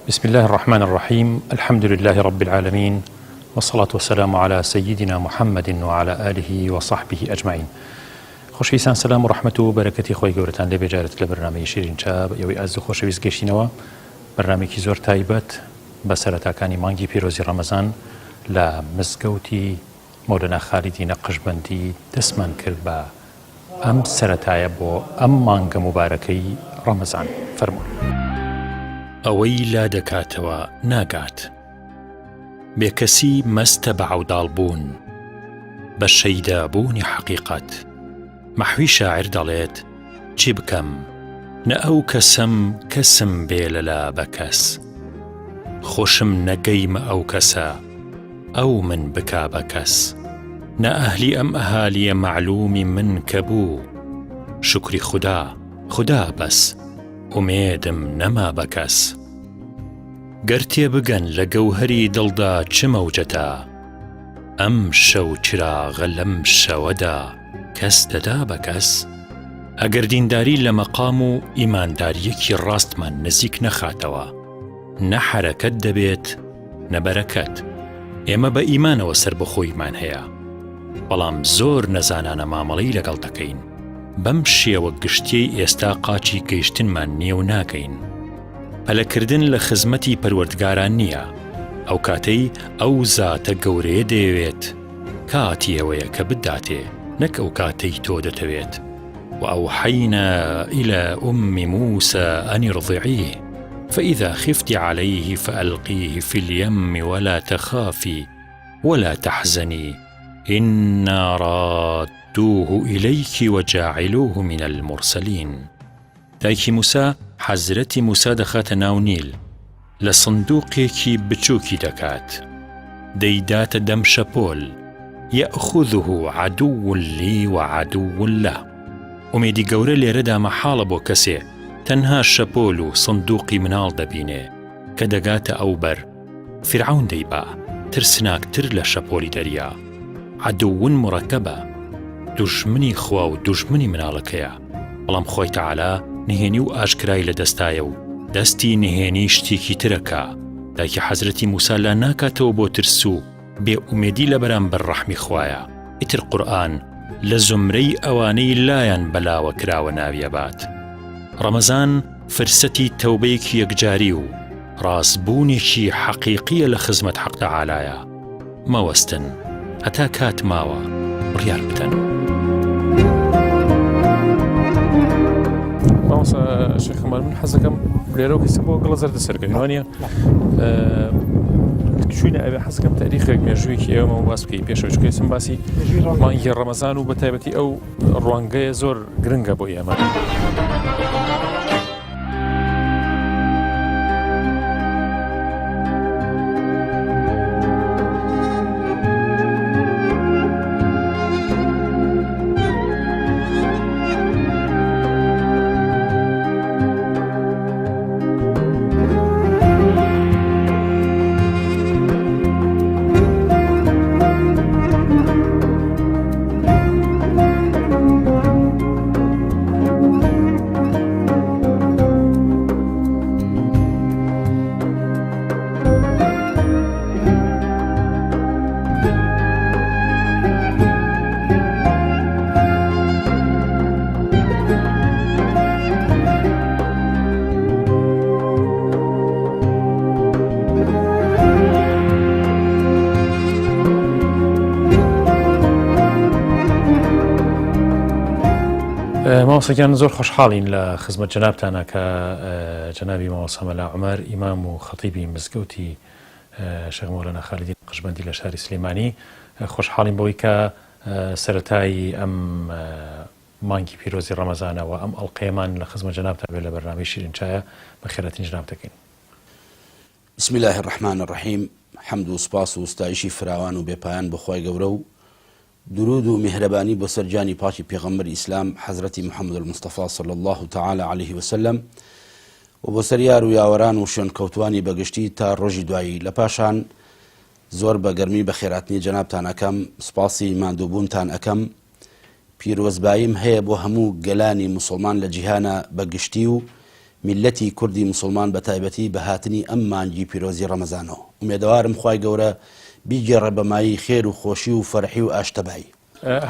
بسم اللە الرحمن الرحیم الحمد للە رب العالمین والصلاة والسلام علی سیدنا محمد وعلی آله وصحبه اجمعین خۆشەویستان سەلام و ڕەحمەت و بەرەکەتی خۆی گەورەتان لێ بێجارێت لە بەرنامەی شیرین چا بە ئێوەی ئازیز و خۆشەویست گەشتینەوە بەرنامەیەکی زۆر تایبەت بە سەرەتاکانی مانگی پیرۆزی ڕەمەزان لە مزگەوتی مەولەنا خالیدی نەقشبەندی دەستمان کرد بە ئەم سەرەتایە بۆ ئەم مانگە موبارەکەی ڕەمەزان. فەرموون. ئەوەی لا دەکاتەوە ناگات. بێکەسی مەستە بە عەوداڵ بوون، بە شەیدا بوونی حەقیقەت. مەحوی شاعیر دەڵێت، چی بکەم، نە ئەو کەسەم کەسم بێ لەلا بە کەس. خۆشم نەگەیمە ئەو کەسە، ئەو من بکا بە کەس. نە ئەهلی ئەم ئەهالیە مەعلوومی من کە بوو. شوکری خودا، خودا بەس، ئومێدم نەما بە کەس. گەر تێبگەن لە گەوهەری دڵدا چ مەوجەتە، ئەم شەو چراغە لەم شەوەدا کەس دەدا بە کەس؟ ئەگەر دینداری لە مەقام و ئیماندارییەکی ڕاستمان نزیک نەخاتەوە، نە حەرەکەت دەبێت نە بەرەکەت. ئێمە بە ئیمانەوە سەربەخۆییمان هەیە، بەڵام زۆر نەزانانە مامەڵەی لەگەڵ دەکەین. بەم شێوە گشتیەی ئێستا قاچی گەیشتنمان نییە و ناگەین. پەلەکردن لە خزمەتی پەروەردگارا نییە، ئەو کاتەی ئەو زاتە گەورەیە دەیەوێت کاتی ئەوەیە کە بتداتێ نەک ئەو کاتەی تۆ دەتەوێت، وأوحینا الی ام موسی ان ارضعیه فاذا خفت علیه فألقیه فی الیم ولا تخافی ولا تحزنی انا رادوه الیک وجاعلوه من المرسلین. دایکی موسا حەزرەتی موسا دەخاتە ناو نیل، لە سندوقێکی بچووکی دەکات، دەیداتە دەم شەپۆل، یأخذه عدو لی وعدو له. ئومێدی گەورە لێرەدا مەحاڵە بۆ کەسێ تەنها شەپۆل و سندوقی مناڵ دەبینێ کە دەگاتە ئەو بەر، فیرعەون دەیبا، ترسناکتر لە شەپۆلی دەریا. عەدوون مورەکەبە، دوژمنی خوا و دوژمنی مناڵەکەیە، بەڵام خوای تەعالا نهێنی و ئاشکرای لە دەستایە و دەستی نهێنی شتێکی ترە کە دایکی حەزرەتی موسا لا ناکاتەوە بۆ ترس و بێ ئومێدی لە بەرامبەر ڕەحمی خوایە، ئیتر قورئان لە زومرەی ئەوانەی لایان بەلاوە کراوە ناوی ئەبات. ڕەمەزان فرسەتی تەوبەیەکی یەکجاری و ڕاستبوونێکی حەقیقیە لە خزمەت حەق تەعالایە. مەوەستن هەتا کات ماوە بڕیار بدەن. مامۆستا شێخ عومەر من حەزەکەم لێرەوە کەسە بۆ گڵە زەردە سەرکەوین وانە چوینە ئەوێ حەزەکەم تاریخێک مێژوویەکی ئێوەمە باس بکەی پێشەوە چونکە ئێستا باسی مانگی ڕەمەزان و بە تایبەتی ئەو ڕوانگەیە زۆر گرنگە بۆ ئێمە. مامۆستا گیان زۆر خۆشحاڵین لە خزمەت جەنابتانە کە جەنابی مامۆستا مەلا عومەر ئیمام و خەتیبی مزگەوتی شێخ مەولانا خالیدی نەقشبەندی لە شاری سلێمانی خۆشحاڵین بەوەی کە سەرەتای ئەم مانگی پیرۆزی ڕەمەزانە و ئەم ئەڵقەیەمان لە خزمەت جەنابتا بێت لە بەرنامەی شیرین چایە بەخێرهاتنی جەناب دەکەین. بسم اللە الرحمن الرحیم حەمد و سوپاس و ستایشی فراوان و بێ پایان بۆ خوای گەورە و درود و میهرەبانی بۆ سەر گیانی پاکی پێغەمبەری ئیسلام حەزرەتی محمد المصطفی صلی اللە تعالی علیه وسلم و بۆ سەر یار و یاوەران و شوێنکەوتوانی بەگشتی تا ڕۆژی دوایی لە پاشان زۆر بە گەرمی بەخێراتنی جەنابتان ئەکەم سوپاسی ماندووبوونتان ئەکەم پیرۆزباییم هەیە بۆ هەموو گەلانی موسڵمان لە جیهانا بە گشتی و. میللەتی کوردی موسڵمان بە تایبەتی بە هاتنی ئەم مانگی پیرۆزی ڕەمەزانەوە. ئومێدەوارم خوای گەورە بیگێڕێ بە مایەی خێر و خۆشی و فەرحی و ئاشتەبایی.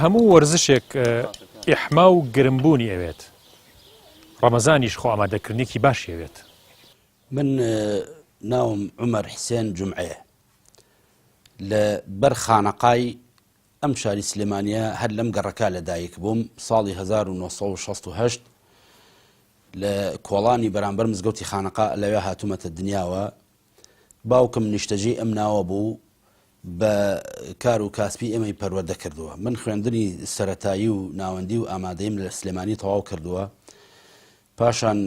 هەموو وەرزشێک ئیحما و گرمبوونی ئەوێت، ڕەمەزانیش خۆ ئامادەکردنێکی باشی ئەوێت. من ناوم عومەر حسێن جومعەیە لە بەر خانەقای ئەم شاری سلێمانیە هەر لەم گەڕەکە لە دایک بووم ساڵی 1968 لە کۆڵانی بەرامبەر مزگەوتی خانەقا لەوێ هاتوومەتە دنیاوە باوکم نیشتەجێی ئەم ناوە بوو بە کار و کاسپی ئێمەی پەروەردە کردووە. من خوێندنی سەرەتایی و ناوەندی و ئامادەییم لە سلێمانی تەواو کردووە. پاشان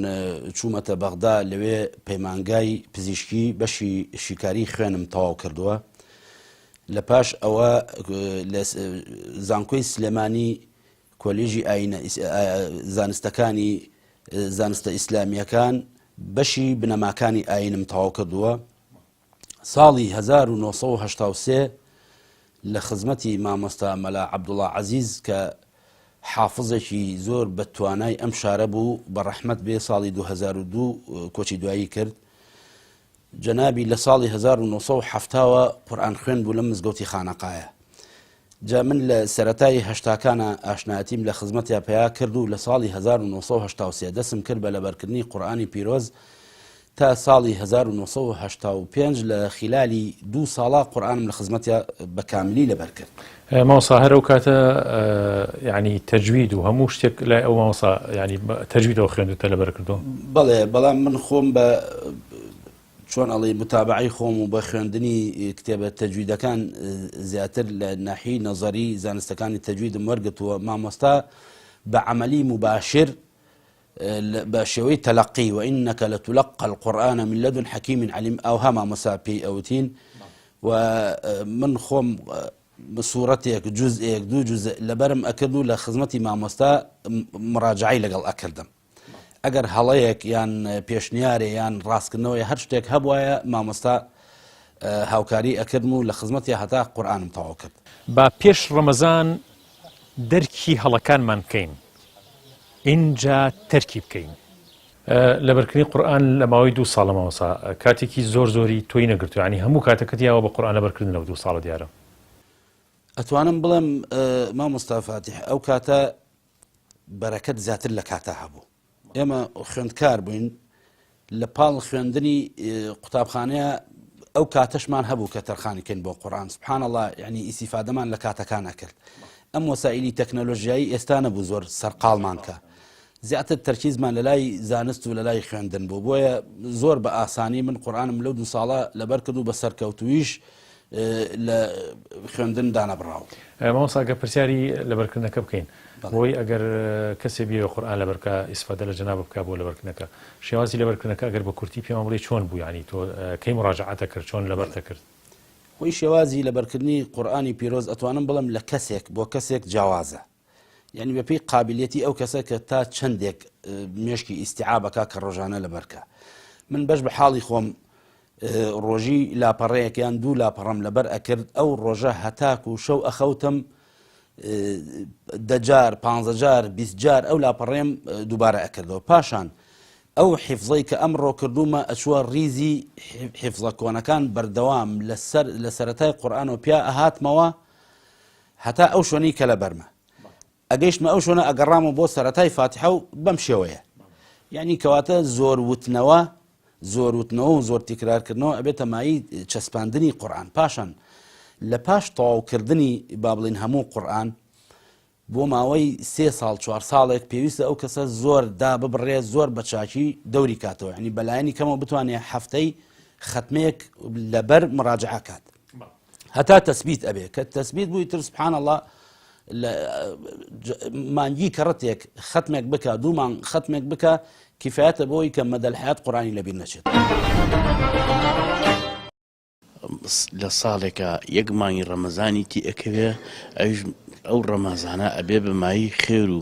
چوومەتە بەغدا لەوێ پەیمانگای پزیشکی بەشی شیکاری خوێنم تەواو کردووە. لە پاش ئەوە لە زانکۆی سلێمانی کۆلێژی ئاینە زانستەکانی زانستە ئیسلامییەکان بەشی بنەماکانی ئاینم تەواو کردووە. ساڵی 1983 لە خزمەتی مامۆستا مەلا عەبدوڵا عەزیز کە حافزێکی زۆر بە توانای ئەم شارە بوو بە ڕەحمەت بێ ساڵی 2002 کۆچی دوایی کرد جەنابی لە ساڵی 1970 وە قورئان خوێن بوو لەم مزگەوتی خانەقایە جا من لە سەرەتای هەشتاکانا ئاشنایەتیم لە خزمەتیا پەیا کرد و لە ساڵی 1983 دەسم کرد بە لەبەرکردنی قورئانی پیرۆز تا ساڵی 1985 لە خیلالی دوو ساڵا قورئانم لە خزمەتیا بە کاملی لەبەر کرد. مامۆستا هەر ئەو کاتە یعنی تەجوید و هەموو شتێک لای ئەو مامۆستا یعنی تەجویدەوە خوێندوتە لەبەر کردو؟ بەڵێ بەڵام من خۆم بە چۆن ئەڵێی متابەعەی خۆم و بە خوێندنی کتێبە تەجویدەکان زیاتر لە ناحیەی نەزەری زانستەکانی تەجویدم وەرگرتووە مامۆستا بە عەمەلی مباشر بە شێوەی تەلەقی وإنك لتلقى القرآن من لدن حكيم عليم ئەوها مامۆستا پێی ئەوتین و من خۆم سوورەتێک جزئێک دوو جزء لەبەرم ئەکرد و لە خزمەتی مامۆستا مراجعەی لەگەڵ ئەکردم ئەگەر هەڵەیەک یان پێشنیارێ یان ڕاستکردنەوەی هەر شتێک هەبوایە مامۆستا هاوکاری ئەکردم و لە خزمەتی هەتا قورئانم تەواو کرد. با پێش ڕەمەزان دەرکی هەڵەکانمان بکەین ئینجا تەرکی بکەین. لەبەرکردنی قورئان لە ماوەی دوو ساڵە مامۆستا کاتێکی زۆر زۆری تۆی نەگرتووە یانی هەموو کاتەکەت یاوە بە قورئان لەبەرکردن لەو دوو ساڵە دیارە. ئەتوانم بڵێم مامۆستا فاتیح ئەو کاتە بەرەکەت زیاتر لە کاتا هەبوو ئێمە خوێندکار بووین لە پاڵ خوێندنی قوتابخانەیە ئەو کاتەشمان هەبوو کە تەرخانی کەین بۆ قورآن سبحان الله یعنی ئیسیفادەمان لە کاتەکان ئەکرد ئەم وەسائلی تەکنەلۆژیایی ئێستا نەبوو زۆر سەرقاڵمان کە زیاتر تەرکیزمان لە لای زانست و لە لای خوێندن بوو بۆیە زۆر بە ئاسانی من قورآنم لەو دوو ساڵە لەبەر کرد و بە سەرکەوتویش لە خوێندن دانەبڕاو. مامۆستا ئەگەر پرسیاری لەبەرکردنەکە بکەین بۆی ئەگەر کەسێ بیەوێ قورئان لەبەر بکا ئیسفادە لە جەنابت بکا بۆ لەبەرکردنەکە شێوازی لەبەرکردنەکە ئەگەر بە کورتی پێمان بڵێی چۆن بوو یانی تۆ کەی مڕاجەعەتە کرد چۆن لەبەرتە کرد؟ خۆی شێوازی لەبەرکردنی قورئانی پیرۆز ئەتوانم بڵێم لە کەسێک بۆ کەسێک جیاوازە یعنی بەپێی قابلیەتی ئەو کەسە کە تا چەندێک مێشکی ئیستیعاب ئەکا کە ڕۆژانە لەبەرکە من بەش بە حاڵی خۆم ڕۆژی لاپەڕەیەک یان دوو لاپەڕەم لەبەر ئەکرد ئەو ڕۆژە هەتاک و شەو ئەخەوتم دەجار پ جار 20 جار ئەو لاپەڕێم دووبارە ئەکردەوە پاشان ئەو حیفزەی کە ئەمڕۆ کردومە ئەچووە ڕیزی حیفزە کۆنەکان بەردەوام لەسەر لە سەتای قورآانەوە پیا ئەهاتمەوە هەتا ئەو شوێنەی کە لەبەرمە ئەگەیشتمە ئەو شوێنە ئەگەڕامەوە بۆ سەرەتای فاتحە و بەم شێوەیە یعنی کەواتە زۆر وتنەوە زۆر وتنەوە و زۆر تیکرارکردنەوە ئەبێتە مایی چەسپاندنی قورآن پاشان لە پاش تەواوکردنی با بڵین هەموو قورآن بۆ ماوەی سێ ساڵ چوار ساڵێک پێویستە ئەو کەسە زۆر دا ببڕێ زۆر بە چاکی دەوری کاتەوە ینی بەلایەنی کەمەوە بتوانێت هەفتەی ختمێک لەبەر مراجعە کات هەتا تەسبیت ئەبێ کە تەسبیت بووی تر سبحان الله لە مانگی کەڕەتێک ختمێک بکە دوو مانگ ختمێک بکە کیفایەتە بۆی کە مەدەل حیات قورانی لەبیر نەچێت. لە ساڵێکا یەک مانگی ڕەمەزانی تی ئەکەوێ ئەویش ئەو ڕەمەزانە ئەبێ بە مایەی خێر و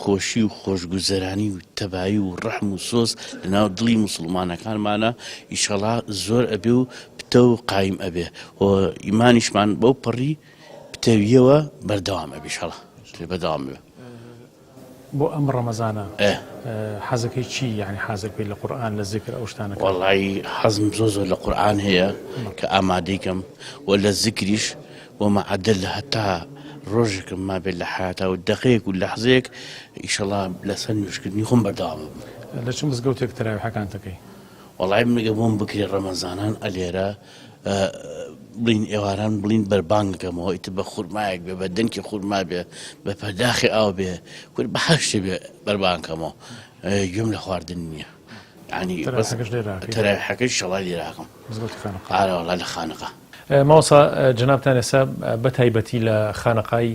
خۆشی و خۆشگوزەرانی و تەبایی و ڕەحم و سۆز لە ناو دڵی موسڵمانەکانمانا ئیشەڵا زۆر ئەبێ و پتەو و قایم ئەبێ و ئیمانیشمان بەو پەڕی پتەویەوە بەردەوام ئەبێ ئیشەڵا بەردەوام ئەبێ. بۆ ئەم ڕەمەزانە حەزەکەی چی یعنی حازر بکەیت لە قورئان لە زیکر ئەو شتانە؟ وەڵایی حەزم زۆر زۆر لە قورئان هەیە کە ئامادەی کەم و لە زیکریش و مەعەدەل هەتا ڕۆژێکم مابێت لە حەیاتا و دەقەیەک و لەحزەیەک ئیشەڵا لەسەر نوێژکردنی خۆم بەردەوام ئەبم. لە چ مزگەوتێک تەراویحەکانت ئەکەی؟ وەڵای من گەر بۆم بکرێ ڕەمەزانان ئەلێرە بڵین ئێواران بڵین بەربانگ کەمەوە ئیتر بە خورمایەک بێ بە دەنکی خورما بێ بە پەرداخی ئاو بێ کورد بە هەر شتێ بێ بەربانگ کەمەوە گوێم لە خواردن نییە یعنی تەراویحەکەش لێرە ئەکەی؟ تەراویحەکەش ئیشەڵا لێرە ئەکەم مزگەوتی خانەقا. ئارە وەڵا لە خانەقا. مامۆستا جەنابتان ئێستا بە تایبەتی لە خانەقای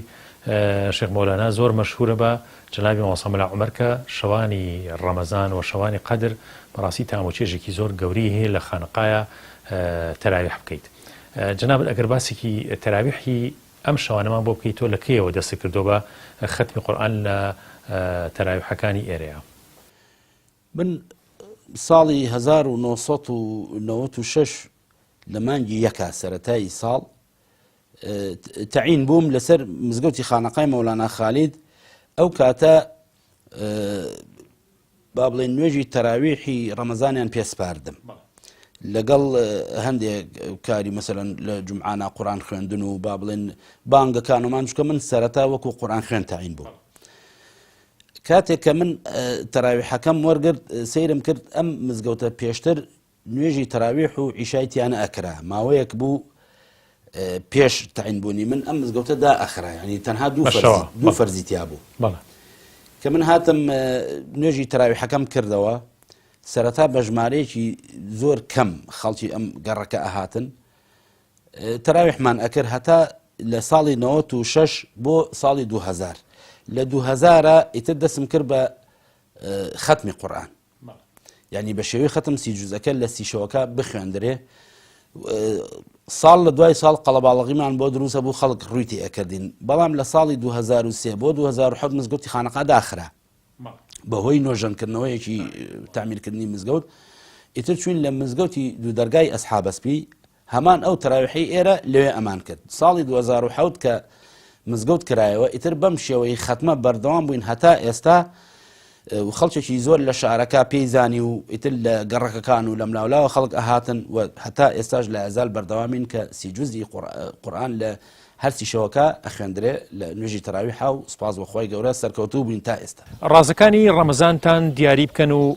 شێخ مەولانا زۆر مەشهورە بە جەنابی مامۆستا مەلا عومەر کە شەوانی ڕەمەزان و شەوانی قەدر بەڕاستی تام و چێژێکی زۆر گەورەی هەیە لە خانەقایا تەراویح بکەیت جەنابت ئەگەر باسێکی تەراویحی ئەم شەوانەمان بۆ بکەیت تۆ لە کەیەوە دەستت کردووە بە خەتمی قورئان لە تەراویحەکانی ئێرەیا؟ من ساڵی 1996 لە مانگی یەکا سەرەتای ساڵ تەعین بووم لەسەر مزگەوتی خانەقای مەولانا خالید ئەو کاتە با بڵێن نوێژی تەراویحی ڕەمەزانیان پێ سپاردم لەگەڵ هەندێک کاری مەسەلەن لە جومعانا قورآن خوێندن و با بڵێن بانگەکانمان چکە من سەرەتا وەکو قورآن خوێن تەعین بوو کاتێک کە من تەراویحەکەم وەرگرت سەیرم کرد ئەم مزگەوتە پێشتر نوێژی تەراویح و عیشای تیا نەئەکرا، ماوەیەک بوو پێش تەعین بوونی من ئەم مزگەوتە دا ئەخرا، یعنی تەنها دوو فەرزی دوو فەرزی تیا بوو. کە من هاتم نوێژی تەراویحەکەم کردەوە، سەرەتا بە ژمارەیەکی زۆر کەم خەڵکی ئەم گەڕەکە ئەهاتن، تەراویحمان ئەکرد هەتا لە ساڵی 96 بۆ ساڵی 2000 لە 2000 ئیتر دەسم کرد بە خەتمی قورئان. یعنی بە شێوەی خەتم سی جوزەکە لە سی شەوەکە بخوێندرێ ساڵ لە دوای ساڵ قەڵەباڵغیمان بۆ دروستە بوو خەڵک ڕووی تێ ئەکردین بەڵام لە ساڵی 2003 بۆ 2007 مزگەوتی خانەقا داخرا بەهۆی نۆژەنکردنەوەیەکی تعمیرکردنی مزگەوت ئیتر چوین لە مزگەوتی دوو دەرگای ئەسحابەسپی هەمان ئەو تەراویحەی ئێرە لەوێ ئەمان کرد. ساڵی 2007 کە مزگەوت کرایەوە ئیتر بەم شێوەی خەتمە بەردەوام بووین هەتا ئێستا و خەڵکێکی زۆر لە شارەکە پێی زانی و ئیتر لە گەڕەکەکان و لەملاولاوە خەڵک ئەهاتن و هەتا ئێستاش لە ئەزال بەردەوامین کە سی جوزی قورئان لە هەرسی شەوەکە ئەخوێندرێ لە نوێژی تەراویحا و سوپاس بۆ خوای گەورە سەرکەوتوو بووین تا ئێستا. ڕازەکانی ڕەمەزانتان دیاری بکەن و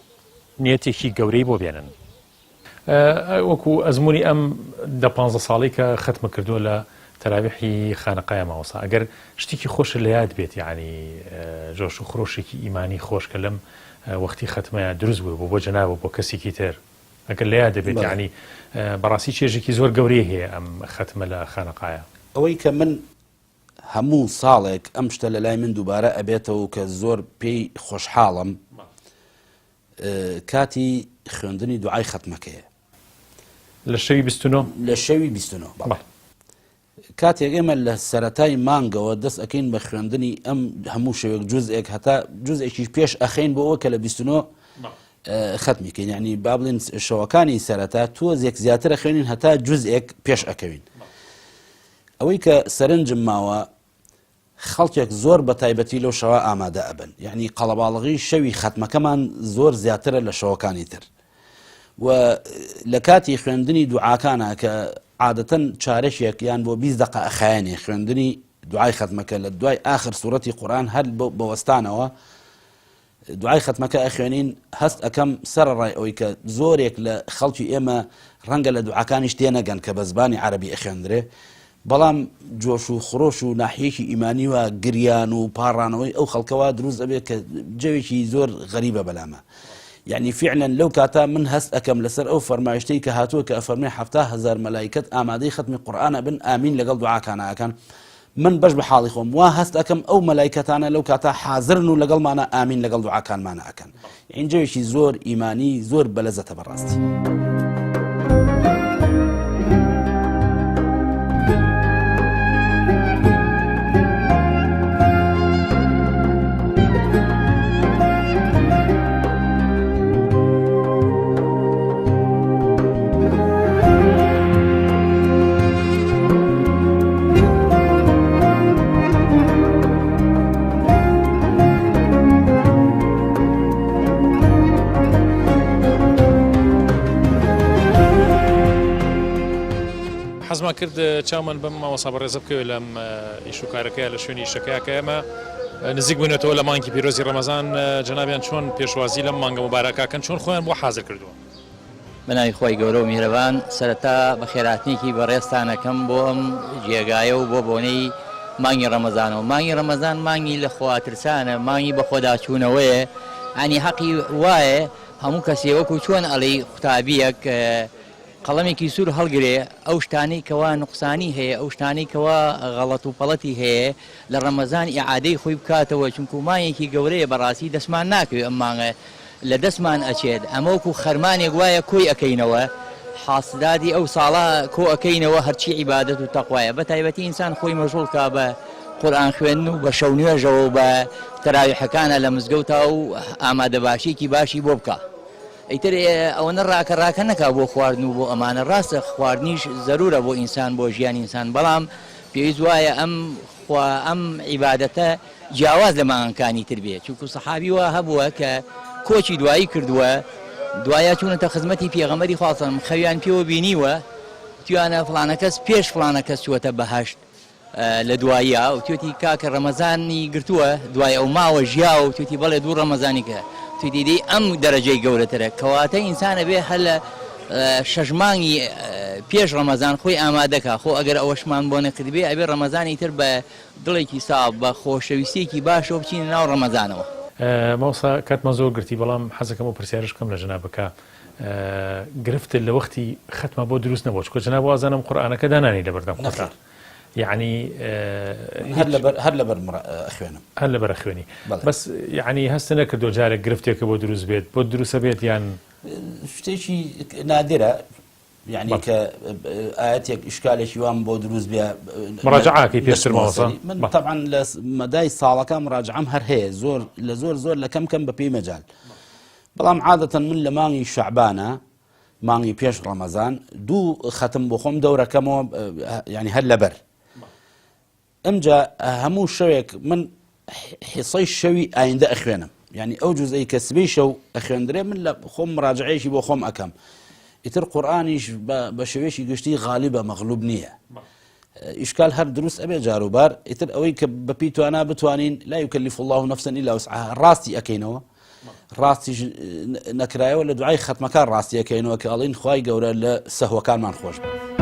نیەتێکی گەورەی بۆ بێنن. وەکو ئەزموونی ئەم دە پانزە ساڵەی کە خەتمە کردووە لە تەراویحی خانەقایە مامۆستا ئەگەر شتێکی خۆشت لە یاد بێت یعنی جۆش و خرۆشێکی ئیمانی خۆش کە لەم وەختی خەتمەیە دروست بوو بۆ بۆ جەناب و بۆ کەسێکی تر ئەگەر لە یاد بێت یعنی بەڕاستی چێژێکی زۆر گەورەی هەیە ئەم خەتمە لە خانەقایە. ئەوەی کە من هەموو ساڵێک ئەم شتە لە لای من دووبارە ئەبێتەوە کە زۆر پێی خۆشحاڵم کاتی خوێندنی دوعای خەتمەکەیە. لە شەوی 29؟ لە شەوی 29 بەڵێ. کاتێک ئێمە لە سەرەتای مانگەوە دەست ئەکەین بە خوێندنی ئەم هەموو شەوێک جوزئێک هەتا جوزئێکیش پێش ئەخەین بۆ ئەوە کە لە 29 خەتمی کەین یعنی با بڵێن شەوەکانی سەرەتا تۆزێک زیاتر ئەخوێنین هەتا جوزئێک پێش ئەکەوین. ئەوەی کە سەرنجم ماوە خەڵکێک زۆر بە تایبەتی لەو شەوە ئامادە ئەبن یەعنی قەڵەباڵغی شەوی خەتمەکەمان زۆر زیاترە لە شەوەکانی تر و لە کاتی خوێندنی دوعاکانە کە عادەتەن چارەکێک یان بۆ 20 دقە ئەخایەنێ خوێندنی دوعای خەتمەکە لە دوای ئاخر سوورەتی قورآن هەر بەوەستانەوە دوعای خەتمەکە ئەخوێنین هەست ئەکەم سەرەڕای ئەوەی کە زۆرێک لە خەڵکی ئێمە ڕەنگە لە دوعاکانیش تێنەگەن کە بە زبانی عەرەبی ئەخوێندرێ بەڵام جۆش و خرۆش و ناحیەکی ئیمانی و گریان و پاڕانەوەی ئەو خەڵکەوە دروست ئەبێت کە جەوێکی زۆر غەریبە بەلامە یعنی فعلا لەو کاتا من هەست ئەکەم لەسەر ئەو فەرمایشتەی کە هاتووە کە ئەفەرمێ 70 هزار مەلایکەت ئامادەی خەتمی قورئان ئەبن ئامین لەگەڵ دوعاکانە ئەکەن من بەش بە حاڵی خۆم وا هەست ئەکەم ئەو مەلایکەتانە لەو کاتە حازرن و لەگەڵمانە ئامین لەگەڵ دوعاکانمانە ئەکەن یعنی جەوێکی زۆر ئیمانی زۆر بەلەزەتە بەڕاستی. حەزمان کرد چاومان بەم مامۆستا بەڕێزە بکەوێت لەم ئیش و کارەکەیا لە شوێنی ئیشەکەیا کە ئێمە نزیک بووینەتەوە لە مانگی پیرۆزی ڕەمەزان جەنابیان چۆن پێشوازی لەم مانگە موبارەکە کەن چۆن خۆیان بۆ حازر کردووە؟ بەناوی خوای گەورە و میهرەبان سەرەتا بەخێرهاتنێکی بەڕێزتان ئەکەم بۆ ئەم جێگایە و بۆ بۆنەی مانگی ڕەمەزانەوە مانگی ڕەمەزان مانگی لە خواترسانە مانگی بەخۆداچوونەوەیە ئەنی حەقی وایە هەموو کەسێ وەکو چۆن ئەڵێی قوتابیەک قەڵەمێکی سوور هەڵگرێ ئەو شتانەی کەوا نوقسانی هەیە ئەو شتانەی کەوا غەڵەت و پەڵەتی هەیە لە ڕەمەزان ئیعادەی خۆی بکاتەوە چونکو مانگێکی گەورەیە بەڕاستی دەستمان ناکەوێ ئەم مانگە لە دەستمان ئەچێت ئەمە وەکو خەرمانێک وایە کۆی ئەکەینەوە حاسدادی ئەو ساڵە کۆ ئەکەینەوە هەرچی عیبادەت و تەقوایە بە تایبەتی ئینسان خۆی مەشغوڵ کا بە قورئان خوێندن و بە شەو نوێژەوە و بە تەراویحەکانە لە مزگەوتا و ئامادەباشیەکی باشی بۆ بکا. ئیتر ئەوەنە ڕاکە ڕاکە نەکا بۆ خواردن و بۆ ئەمانە ڕاستە خواردنیش زەرورە بۆ ئینسان بۆ ژیانی ئینسان بەڵام پێویست وایە ئەم خوا ئەم عیبادەتە جیاواز لە مانگەکانی تر بێ چونکو سەحابی وا هەبووە کە کۆچی دوایی کردووە دوایە چوونەتە خزمەتی پێغەمبەری خوا صلی اللە خەویان پێوە بینیوە وتویانە فڵانە کەس پێش فڵانە کەس چووەتە بەهەشت لە دواییا وتوێتی کاکە ڕەمەزانی گرتووە دوای ئەو ماوە ژیاوە وتوێتی بەڵێ دوو ڕەمەزانی کە وتوێتی دەی ئەم دەرەجەی گەورەترە کەواتە ئینسان ئەبێ هەر لە شەش مانگی پێش ڕەمەزان خۆی ئامادەکا خۆ ئەگەر ئەوەشمان بۆ نەکردبێ ئەبێ ڕەمەزانی تر بە دڵێکی ساف بە خۆشەویستیەکی باشەوە بچینە ناو ڕەمەزانەوە. مامۆستا کاتمان زۆر گرتی بەڵام حەزەکەم ئەو پرسیارەش بکەم لە جەنابت کە گرفتت لە وەختی خەتما بۆ دروست نەبووە چونکە جەناب وازانم قورئانەکە دانانی لەبەردەم خۆتا یعنی هەر لەبەر هەر لەبەر ئەخوێنم هەر لەبەر ئەخوێنی بەس یعنی هەست نەکردو جارێک گرفتێکە بۆ دروست بێت بۆ دروستە بێت یان شتێکی نادرە یعنی کە ئاەتێک ئیشکالێکی وام بۆ دروست بێ مراجعاکەی پێشتر مامۆستا من طبعا لە مەدای ساڵەکە مراجعەم هەر هەیە زۆر لە زۆر زۆر لە کەم کەم بە پێی مەجال بەڵام عادەتەن من لە مانگی شەعبانە مانگی پێش ڕەمەزان دوو خەتم بۆ خۆم دەورەکەمەوە ینی هەر لەبەر ئەمجا هەموو شەوێک من حیسەی شەوی ئایندە ئەخوێنم یعنی ئەو جزئی کە سبەی شەو ئەخوێندرێ من لە خۆم مراجعەیەکی بۆ خۆم ئەەکەم ئیتر قورآانیش بە شێوەیەکی گشتی غالیبە مەغلوب نییە ئیشکال هەر دروست ئەبێ جاروبار ئیتر ئەوەی کە بەپی توانا بتوانین لا يكلف الله نفسا إلا وسعها ڕاستی ئەەکەینەوە ڕاستیش نەکرایەوە لە دوعای خەتمەکان ڕاستیەکەینەوە کە ئەڵین خوای گەورە لە سەهوەکانمان خۆش بێت.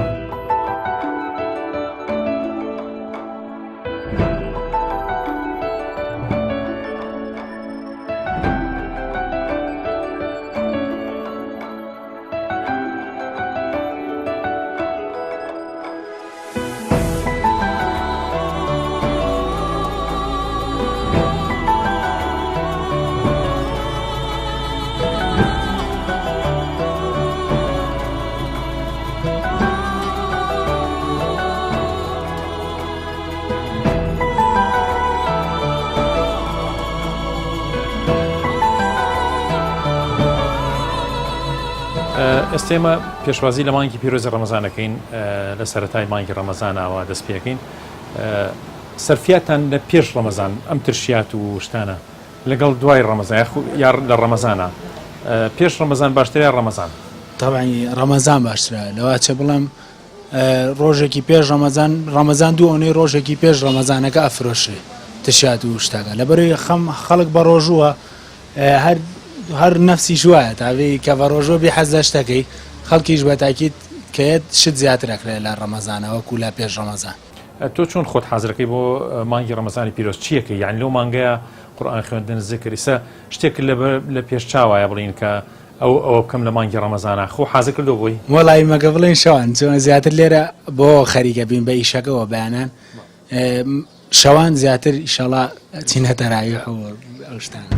ئێستا ئێمە پێشوازی لە مانگی پیرۆزی ڕەمەزان ئەکەین لە سەرەتای مانگی ڕەمەزانەوە دەست پێ ئەکەین سەرفیاتان لە پێش ڕەمەزان ئەم ترشیات و شتانە لەگەڵ دوای ڕەمەزان یا لە ڕەمەزانە پێش ڕەمەزان باشترە یا ڕەمەزان؟ تەبعی ڕەمەزان باشترە لەواچە بڵێم ڕۆژێکی پێش ڕەمەزان ڕەمەزان دوو ئەونەی ڕۆژێکی پێش ڕەمەزانەکە ئەفرۆشرێ ترشیات و شتەکە لەبەرەوەی خەم خەڵک بە ڕۆژووە هەر هەر نەفسیش وایە تابی کە بە ڕۆژوە بی حەز لە شتەکەی خەڵکیش بە تاکید کەیەت شت زیاتر ئەکرێ لە ڕەمەزانە وەکو لە پێش ڕەمەزان. تۆ چۆن خۆت حازرەکەی بۆ مانگی ڕەمەزانی پیرۆز چیەکەی یانی لەو مانگەیە قورئان خوێندن زکر ئیسە شتێک لە پێش چاوایە بڵین کە ئەو ئەوە بکەم لە مانگی ڕەمەزانە خۆ حازر کردو بۆی؟ وەڵی مەگە بڵێن شەوان چۆن زیاتر لێرە بۆ خەریکە بین بە ئیشەکەوە بەیانان شەوان زیاتر ئیشەڵا ئەچینە تەراویح و ئەو شتانە.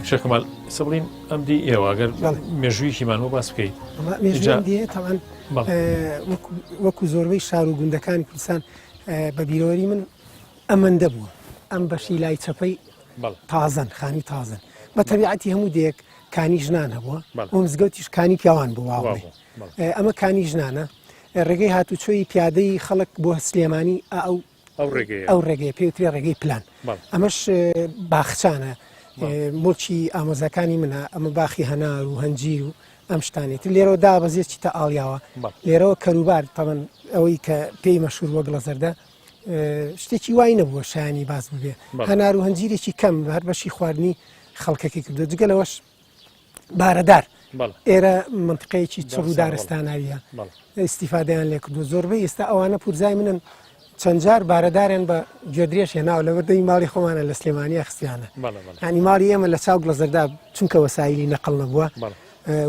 کاک شێخ کەمال ئێستا بڵێین ئەم دی ئێوە گەر مێژوویەکیمان بۆ باس بکەیت مێژووی ئەم دییە تەبعەن وەکو زۆربەی شار و گوندەکانی کوردستان بە بیرەوەری من ئەمەندە بووە ئەم بەشی لای چەپەی تازەن خانی تازەن بە تەبیعەتی هەموو دێک کانی ژنان هەبووە بۆ مزگەوتیش کانی پیاوان بوو واڵێ ئەمە کانی ژنانە ڕێگەی هاتوچۆی پیادەی خەڵک بۆ سلێمانی ئەو ئەو ڕێگەیە پێوترێ ڕێگەی پلان ئەمەش باخچانە مڵکی ئامۆزاکانی منە ئەمە باخی هەنار و هەنجیر و ئەم شتانێت تر لێرەوە دابەزێت چیتە ئاڵیاوە لێرەوە کەروبار تەمەن ئەوەی کە پێی مەشهور وە گڵە زەردە شتێکی وای نەبووە شایانی باس ببێ هەنار و هەنجیرێکی کەم هەر بەشی خواردنی خەڵکەکەی کردو جگە لەوەش بارەدار ئێرە منطقەیەکی چڕ و دارستاناویە ئیسیفادەیان لێ کردو زۆربەی ئێستا ئەوانە پورزای منن چەند جار بارەدارێن بە گوێدرێژ هێناوە لە بەردەمی ماڵی خۆمانە لە سلێمانیا خستیانە ینی ماڵی ئێمە لە چاو گڵەزەردا چونکە وەسایلی نەقل نەبووە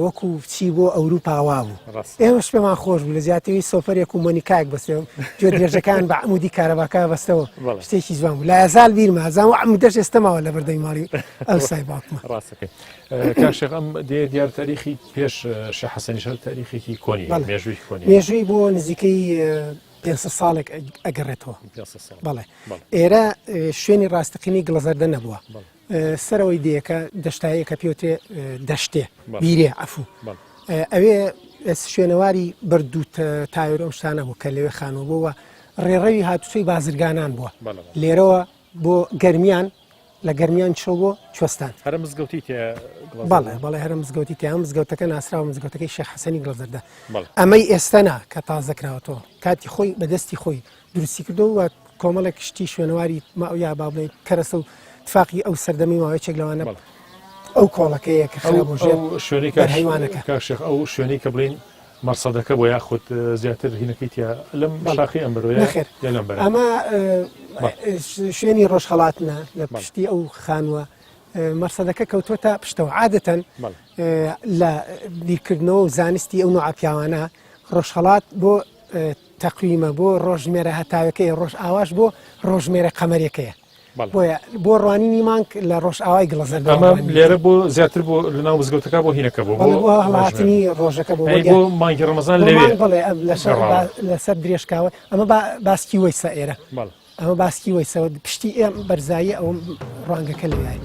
وەکو چی بۆ ئەوروپا وابوو ئێمەش پێمان خۆش بوو لە جیاتیوی سۆفەرێک و مۆنیکایەک بەسێ گوێ درێژەکان بە عمودی کارەباکە بەستەوە شتێکی جوان بوو لا یزال بیرمە ئەزان و عمودەش ئێستا ماوە لە بەردەمی ماڵی ئەوسای باوکمە ڕاستەکەی کاک شێخ ئەم دێ دیار تاریخی پێش شێخ حەسەنیش هەر تاریخێکی کۆنی هەیە، مێژووی کۆنی هەیە. مێژووی بۆ نزیکەی 500 ساڵێک ئەگەڕێتەوە 500 ساڵ بەڵێ ئێرە شوێنی ڕاستەقینەی گڵەزەردە نەبووە سەرەوەی دێیەکە دەشتاییەکە پێوترێ دەشتێ بیرێ عەفوو ئەوێ شوێنەواری بەرد و تایۆر ئەو شتانە بوو کە لەوێ خانوو بووە ڕێڕەوی هاتوچۆی بازرگانان بووە لێرەوە بۆ گەرمیان لە گەرمیان چۆ بۆ کوێستان هەرە مزگەوتی تێ بەڵێ بەڵێ هەرە مزگەوتی تیا مزگەوتەکە ناسراوە مزگەوتەکەی شێخ حەسەنی گڵەزەردە ئەمەی ئێستا نا کە تازە کراوەتەوە کاتی خۆی بەدەستی خۆی دروستی کردەوە و کۆمەڵێک شتی شوێنەواری ماویا با بڵێ کەرەسە و تفاقی ئەو سەردەمی ماوە یەکێک لەوانە ئەو کۆڵەکەیە کە خرا بۆ ژێر شوێنی بەرهەیوانەکە. کاک شێخ ئەو شوێنەی کە بڵێین مەرسەدەکە بۆ یاخود زیاتر هینەکەی تیا لەم شاخی ئەم بەرۆیە نەخێر یا لەم بەرە؟ ئەمە شوێنی ڕۆژهەڵاتنە لە پشتی ئەو خانووە مەرسەدەکە کەوتووەتە پشتەوە عادەتەن لە بیرکردنەوە و زانستی ئەو نوعە پیاوانە ڕۆژهەڵات بۆ تەقویمە بۆ ڕۆژمێرە هەتاوەکەی ڕۆژئاواش بۆ ڕۆژمێرە قەمەرەکەیە بۆیە بۆ ڕوانینی مانگ لە ڕۆژئاوای گڵەزەردە ئەمە لێرە بۆ زیاتر بۆ لەناو مزگەوتەکە بۆ هینەکە بۆ بۆ هەڵاتنی ڕۆژەکە بۆ بۆ مانگی ڕەمەزان لەوێ بڵێ لەسەر درێژکاوە ئەمە باسکی وەیسە ئێرە ئەمە باسکی وەیسەوە پشتی ئێم بەرزایی ئەو ڕوانگەکە لەوێ.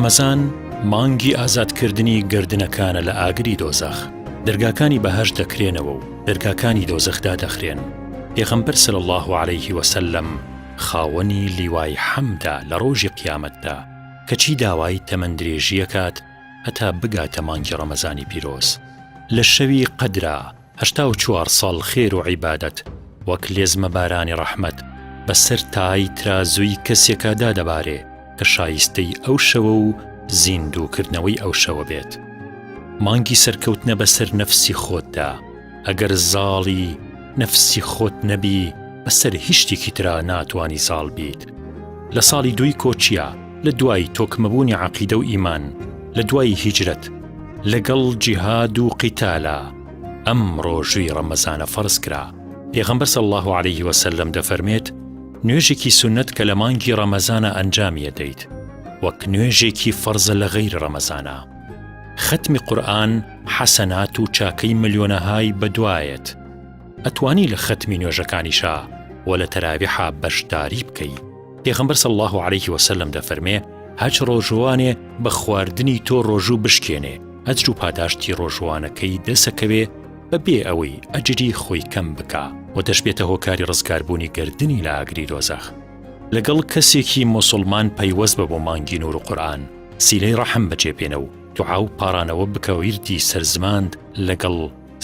ڕەمەزان مانگی ئازادکردنی گەردنەکانە لە ئاگری دۆزەخ، دەرگاکانی بەهەشت دەکرێنەوە و دەرگاکانی دۆزەخ دادەخرێن، پێغەمبەر صلی اللە علیه وسلم خاوەنی لیوای حەمدە لە ڕۆژی قیامەتدا، کەچی داوای تەمەن درێژی ئەکات هەتا بگاتە مانگی ڕەمەزانی پیرۆز لە شەوی قەدرا 84 ساڵ خێر و عیبادەت وەک لێزمە بارانی ڕەحمەت بەسەر تای ترازووی کەسێکا دادەبارێ کە شایستەی ئەو شەوە و زیندووکردنەوەی ئەو شەوە بێت. مانگی سەرکەوتنە بەسەر نەفسی خۆتدا، ئەگەر زاڵی نەفسی خۆت نەبی بەسەر هیچ شتێکی ترا ناتوانی زاڵ بیت. لە ساڵی دووی کۆچیا لە دوای تۆکمەبوونی عەقیدە و ئیمان، لە دوای هیجرەت، لەگەڵ جیهاد و قیتالا ئەم ڕۆژووی ڕەمەزانە فەرز کرا. پێغەمبەر صلی اللە علیه وسلم دەفەرمێت، نوێژێکی سوننەت کە لە مانگی ڕەمەزانا ئەنجامی ئەدەیت وەک نوێژێکی فەرزە لە غەیری ڕەمەزانا. خەتمی قورئان حەسەنات و چاکەی ملیۆنەهای بەدوایەت. ئەتوانی لە خەتمی نوێژەکانیشا وە لە تەراویحا بەشداری بکەی. پێغەمبەر صلی اللە علیه وسلم دەفەرمێ، هەچ ڕۆژووانێ بە خواردنی تۆ ڕۆژوو بشکێنێ ئەجر و پاداشتی ڕۆژووانەکەی دەسەکەوێ بە بێ ئەوەی ئەجری خۆی کەم بکا، وە دەشبێتە هۆکاری ڕزگاربوونی گەردنی لە ئاگری دۆزەخ. لەگەڵ کەسێکی موسوڵمان پەیوەست بە بۆ مانگی نور و قورئان سیلەی ڕەحم بەجێ بێنە و دوعا و پاڕانەوە بکە ویردی سەر زماند لەگەڵ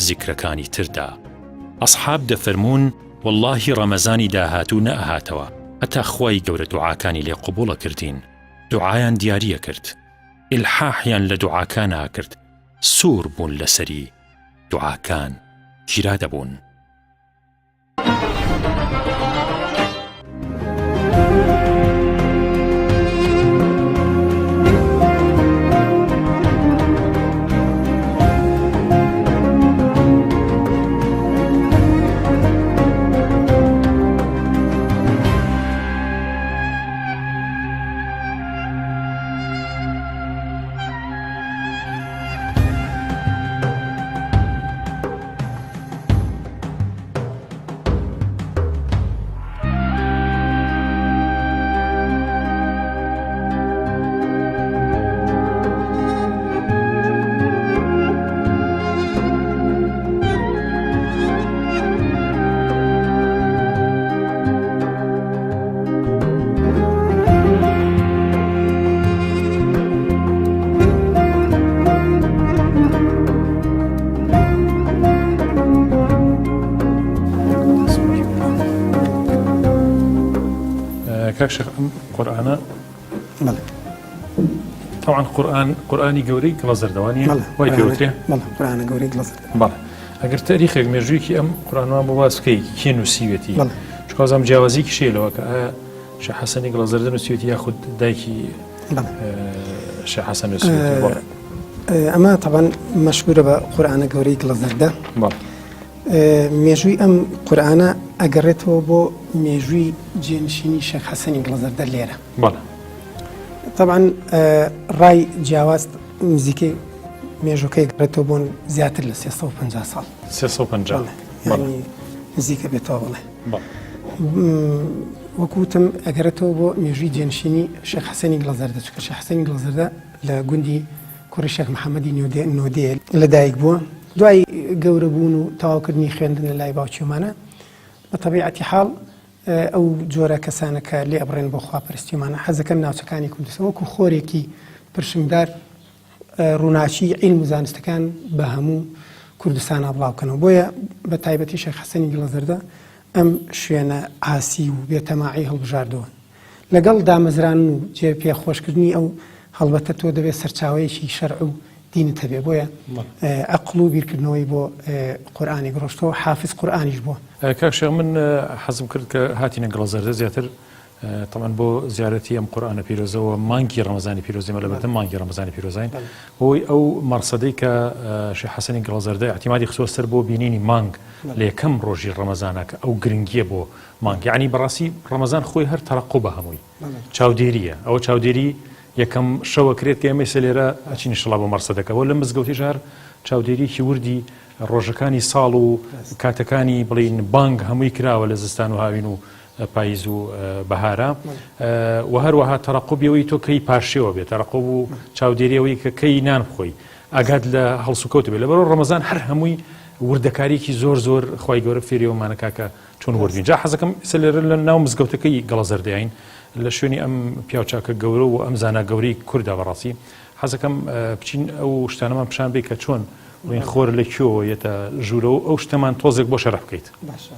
زیکرەکانی تردا. ئەسحاب دەفەرموون، وەڵڵاهی ڕەمەزانی داهاتوو نەئەهاتەوە هەتا خوای گەورە دوعاکانی لێ قبوڵ ئەکردین، دوعایان دیاری ئەکرد، ئیلحاحیان لە دوعاکانا ئەکرد، سوور بوون لەسەری، دوعاکان گیرا دەبوون. کاک شێخ ئەم قورئانە طبعا قورئان قورئانی گەورەی گڵە زەردەوانیە وای پێوترێ قورئانە گەورەی گڵە زەردە بەڵێ ئەگەر تاریخێک مێژوویەکی ئەم قورئانمان بۆ باس بکەی کێ نووسیوێتی چونکە وازم جیاوازیەکی شەیە لەوە کە ئایا شێخ حەسەنی گڵە زەردە نووسیوێتی یاخود دایکی شێخ حەسەن نووسیوێتی بەڵێ ئەمە تەبەن مەشهورە بە قورئانە گەورەی گڵە زەردە مێژووی ئەم قورئانە ئەگەڕێتەوە بۆ مێژووی جێنشینی شێخ حەسەنی گڵەزەردە لێرە. بەڵێ. تەبعەن ڕای جیاواز نزیکەی مێژووکەی گەڕێتەوە بۆ زیاتر لە 350 ساڵ. 350. بەڵێ. یانی نزیکە بێتەوە بەڵێ. وەکو وتم ئەگەڕێتەوە بۆ مێژووی جێنشینی شێخ حەسەنی گڵەزەردە چونکە شێخ حەسەنی گڵەزەردە لە گوندی کوڕی شێخ محەمەدی نۆدێ لەدایک بووە. دوای گەورە بوون و تەواوکردنی خوێندن لە لای باوکیومانە، بە تەبیعەتی حاڵ ئەو جۆرە کەسانە کە لێ ئەبڕێن بۆ خواپەرستیومانە حەز دەکەن ناوچەکانی کوردستان وەکوو خۆرێکی پرشنگدار ڕووناکی عیلم و زانستەکان بە هەموو کوردستانا بڵاو کەنەوە. بۆیە بە تایبەتی شێخ حەسەنی گڵەزەردە ئەم شوێنە عاسی و بێ تەماعەی هەڵبژاردەوە. لەگەڵ دامەزرانن و جێ پێ خۆشکردنی ئەو هەڵبەتە تۆ دەبێت سەرچاوەیەکی شەرع و دینت هەبێ بۆیە ئەقڵ و بیرکردنەوەی بۆ قورئانێک ڕۆشتەوە حافز قورئانیش بووە. کاک شێخ من حەزم کرد کە هاتینە گڵەزەردە زیاتر تەبعەن بۆ زیارەتی ئەم قورئانە پیرۆزەوە مانگی ڕەمەزانی پیرۆزی مە لەبەردەم مانگی ڕەمەزانی پیرۆزین بۆی ئەو مەرسەدەی کە شێخ حەسەنی گڵەزەردە اعتیمادی خستووە سەر بۆ بینینی مانگ لە یەکەم ڕۆژی ڕەمەزانە کە ئەو گرنگیە بۆ مانگ یەعنی بەڕاستی ڕەمەزان خۆی هەر تەرەقوبە هەمووی چاودێریە ئەوە چاودێری یەکەم شەوە کرێت کە ئێمە ئێستا لێرە ئەچین ئینشەڵا بۆ مەرسەدەکە وە لە مزگەوتیش هەر چاودێریەکی وردی ڕۆژەکانی ساڵ و کاتەکانی بڵین بانگ هەمووی کراوە لە زستان و هاوین و پاییز و بەهارە و هەروەها تەرەقوبیەوەی تۆ کەی پارشێوە بێت تەرەقوب و چاودێریەوەی کە کەی نان بخۆی ئاگات لە هەڵسوکەوت بێت لەبەرەوە ڕەمەزان هەر هەمووی وردەکاریکی زۆر زۆر خوای گەورە فێریەوەمانە کاکە چۆن وردبین جا حەزەکەم ئێستا لێرە لە ناو مزگەوتەکەی گەڵەزەردەین لە شوێنی ئەم پیاوچاکە گەورە و ئەم زانا گەورەی کووردا بەڕاستی حەزەکەم بچین ئەو شتانەمان پیشان بێ کە چۆن بڵین خۆر لە کوێوە یەتە ژوورەوە ئەو شتەمان تۆزێک بۆ شەرح بکەیت. باشە.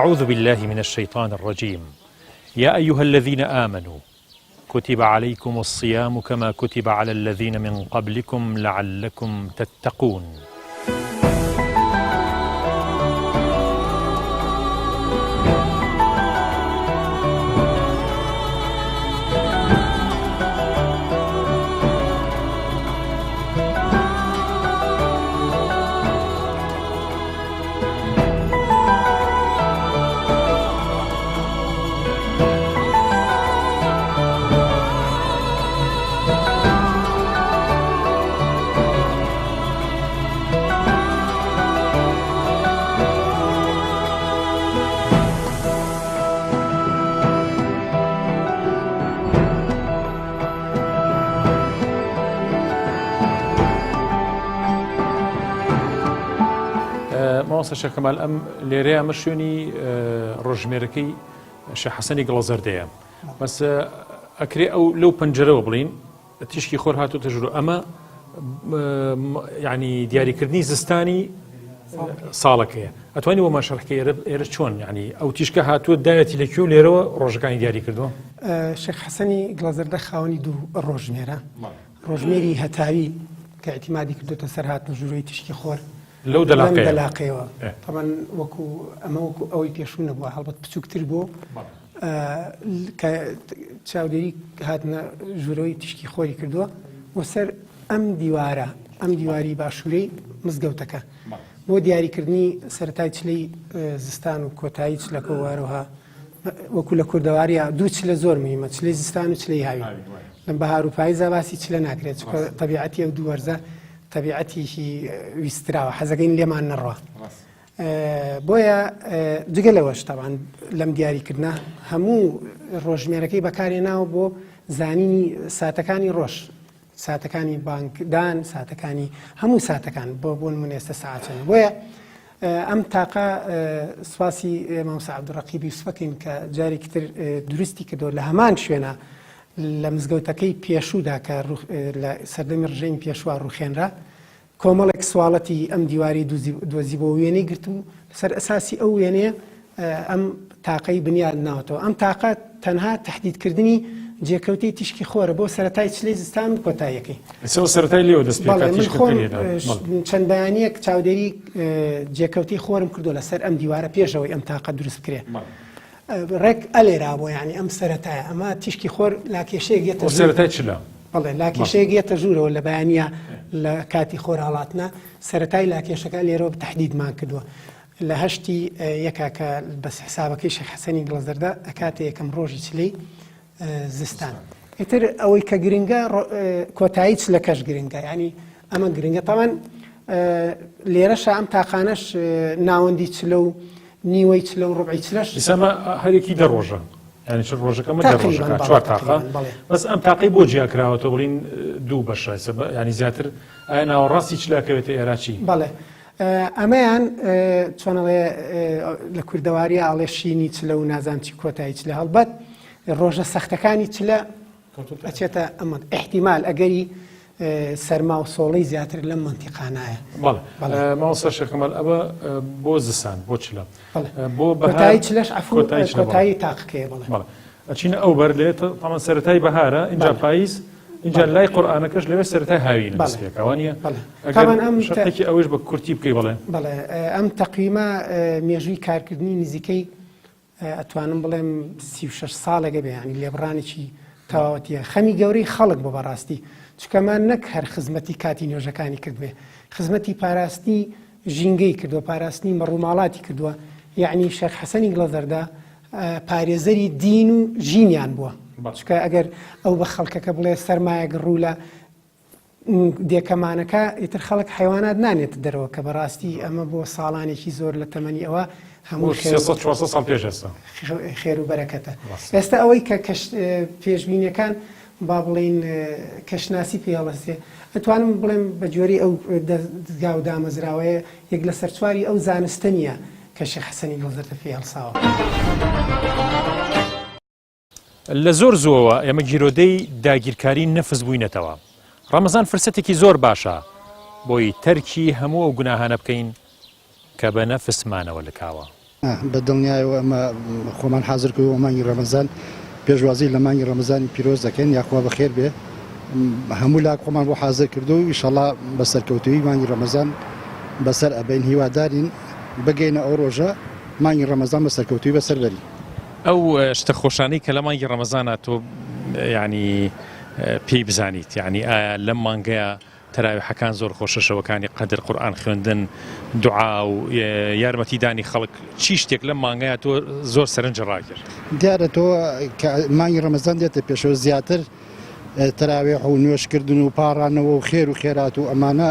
أعوذ بالله من الشيطان الرجيم يا أيها الذين آمنوا كتب عليكم الصيام كما كتب على الذين من قبلكم لعلكم تتقون مامۆستا شێخ کەمال ئەم لێرەیە ئەمە شوێنی ڕۆژمێرەکەی شێخ حەسەنی گڵەزەردەیە بەس ئەکرێ ئەو لەو پەنجەرەوە بڵین تیشکی خۆر هاتوتە ژوورەوە ئەمە یعنی دیاریکردنی زستانی ساڵەکەیە ئەتوانی بۆمان شەرحکە ئێرە ئێرە چۆن یعنی ئەو تیشکە هاتووە دایەتی لە کوێ لێرەوە ڕۆژەکانی دیاری کردووە شێخ حەسەنی گڵەزەردە خاوەنی دوو ڕۆژمێرە ڕۆژمێری هەتاوی کە اعتیمادی کردوتە سەر هاتنە ژوورەوەی تیشکی خۆر لەو دەلاقەیەوە تەبەن وەکو ئەمە وەکو ئەوەی پێشوو نەبووە هەڵبەت بچووکتر بوو کە چاودێری هاتنە ژوورەوەی تیشکی خۆری کردووە بۆ سەر ئەم دیوارە ئەم دیواری باشوورەی مزگەوتەکە بۆ دیاریکردنی سەتای چلەی زستان و کۆتایی چلەکە وارەوها وەکو لە کوردەواریە دوو چلە زۆر مهمە چلەی زستان و چلەی هاوی لەم بەهار و پایزا باسی چلە ناکرێت چونکە تەبیعەتی ئەو دوو وەرزە تەبیعەتێکی ویستراوە حەزەکەین لێمان نەڕوا بۆیە جگە لەوەش تاوان لەم دیاریکردە هەموو ڕۆژمێرەکەی بەکارێناوە بۆ زانینی ساتەکانی ڕۆژ ساتەکانی بانکدان ساتەکانی هەموو ساتەکان بۆ بۆن من ئێستا ساعتن بۆیە ئەم تاقە سواسی مامۆستا عەبدولڕەقیب یوسفەکەین کە جارێکی تر دروستی کردەوە لە هەمان شوێنە لە مزگەوتەکەی پێشوودا کە لە سەردەمی ڕژێمی پێشوە ڕوخێنرا کۆمەڵێک سواڵەتی ئەم دیواری دۆزی بۆ وێنەی گرت و لەسەر ئەساسی ئەو وێنەیە ئەم تاقەی بنیاد ناوەتەوە ئەم تاقە تەنها تهدیدکردنی جێکەوتەی تیشکی خۆرە بۆ سەتای چلی زستان و کۆتاییەکەی سەرای لێوە دەست چەند بەیانیەک چاودێری جێکەوتی خۆرم کردو لەسەر ئەم دیوارە پێشەوەی ئەم تاقە دروست بکرێ. ڕێک ئەلێرا بۆ یعنی ئەم سەرەتایە ئەمە تیشکی خۆر لاکێشەیەک یەتە سەرەتای چلە بەڵێ لاکێشەیەک یەتە ژوورەوە لە بەیانە لە کاتی خۆر هەڵاتنە سەرەتای لاکێشەکە لێرەوە تهدیدمان کردووە لە هەشتی یەکا کە بەس حسابەکەی شێخ حەسەنی گڵەزەردە ئەکاتە یەکەم ڕۆژی چلەی زستان ئیتر ئەوەی کە گرنگە کۆتایی چلەکەش گرنگە ینی ئەمە گرنگە تاوان لێرەشە ئەم تاقانەش ناوەندی چلە و نیوەی چلە و ڕبعی چلەش ئەمە هەرێکی دە ڕۆژە ینی چ ڕۆژەکە مە ڕۆژەکە چوار تاقە بەس ئەم تاقی بۆ جیاکراوەتەوە بڵین دوو بەشە ینی زیاتر ئایا ناوەڕاستی چلاکەوێتە ئێراچی بەڵێ ئەمەیان چۆن ئەڵێ لە کوردەواریا ئەڵێ شینی چلە و نازان چی کۆتایی چلە هەڵبەت ڕۆژە سەختەکانی چلە ئەچێتە ئەمە احتیمال ئەگەری سەرما و سۆڵی زیاتر لەم منتیقانایە مامۆستا شێخ کەمال ئەوە بۆ زستان بۆ چلە بۆ کۆتایی چلەش عەفو کۆتایی تاقەکەیە بەڵێ ئەچینە ئەو بەر لێ تەمان سەرەتای بەهارە ئینجا پاییز اینجا لای قورئانەکەش لەوێ سەرەتای هاوینە دەست پێکا وانییە؟ ئەگەر ئەم شەرحێکی ئەوەیش بە کورتی بکەی بەڵێ. بەڵێ ئەم تەقویمە مێژووی کارکردنی نزیکەی ئەتوانم بڵێم 36 ساڵێکە بێ ینی لێبڕانێکی تەواوەتیە خەمی گەورەی خەڵک بۆ بەڕاستی چکەمان نەک هەر خزمەتی کاتی نوێژەکانی کردبێ خزمەتی پاراستنی ژینگەی کردووە پاراستنی مەڕوماڵاتی کردووە یعنی شێخ حەسەنی گڵەزەردە پارێزەری دین و ژینیان بووە چکە ئەگەر ئەو بە خەڵکەکە بڵێ سەرمایەک ڕوو لە دێکەمانەکە ئیتر خەڵک حیوانات نانێت دەرەوە کە بەڕاستی ئەمە بۆ ساڵانێکی زۆر لە تەمەنی ئەوە هەموو ساڵ پێش ئێستا خێر و بەرەکەتە ئێستا ئەوەی کە پێشبینەکان با بڵین کەشناسی پێڵەسێ ئەتوانم بڵێم بە جۆری ئەو دەزگا و دامەزراوەیە یەک لەسەر چواری ئەو زانستە نییە کە شێخ حەسەنی دڵزەردە پێی هەڵساوە. لە زۆر زووەوە ئێمە گیرۆدەی داگیرکاری نەفس بووینەتەوە. ڕەمەزان فرسەتێکی زۆر باشە بۆی تەرکی هەموو ئەو گوناهانە بکەین کە بە نەفسمانەوە لکاوە. بە دڵنیایەوە ئەمە خۆمان حازر کردووە بۆ مانگی ڕەمەزان، پێشوازی لە مانگی ڕەمەزانی پیرۆز دەکەین، یاخوا بەخێر بێ، هەموو لاک خۆمان بۆ حازر کردووە و ئیشەڵا بە سەرکەوتوویی مانگی ڕەمەزان بەسەر ئەبەین، هیوادارین بگەینە ئەو ڕۆژە مانگی ڕەمەزان بە سەرکەوتوویی بەسەر بەرین. ئەو شتە خۆشانەی کە لە مانگی ڕەمەزانا تۆ یانی پێی بزانیت یانی ئایا لەم مانگەیا تەراویحەکان زۆر خۆشە شەوەکانی قەدر قورئان خوێندن دوعا و یارمەتی دانی خەڵک چی شتێک لەم مانگەیا تۆ زۆر سەرنج ڕاگر؟ دیارە تۆ کە مانگی ڕەمەزان دێتە پێشەوە زیاتر. تەراوێح و نوێژکردن و پاڕانەوە و خێر و خێرات و ئەمانە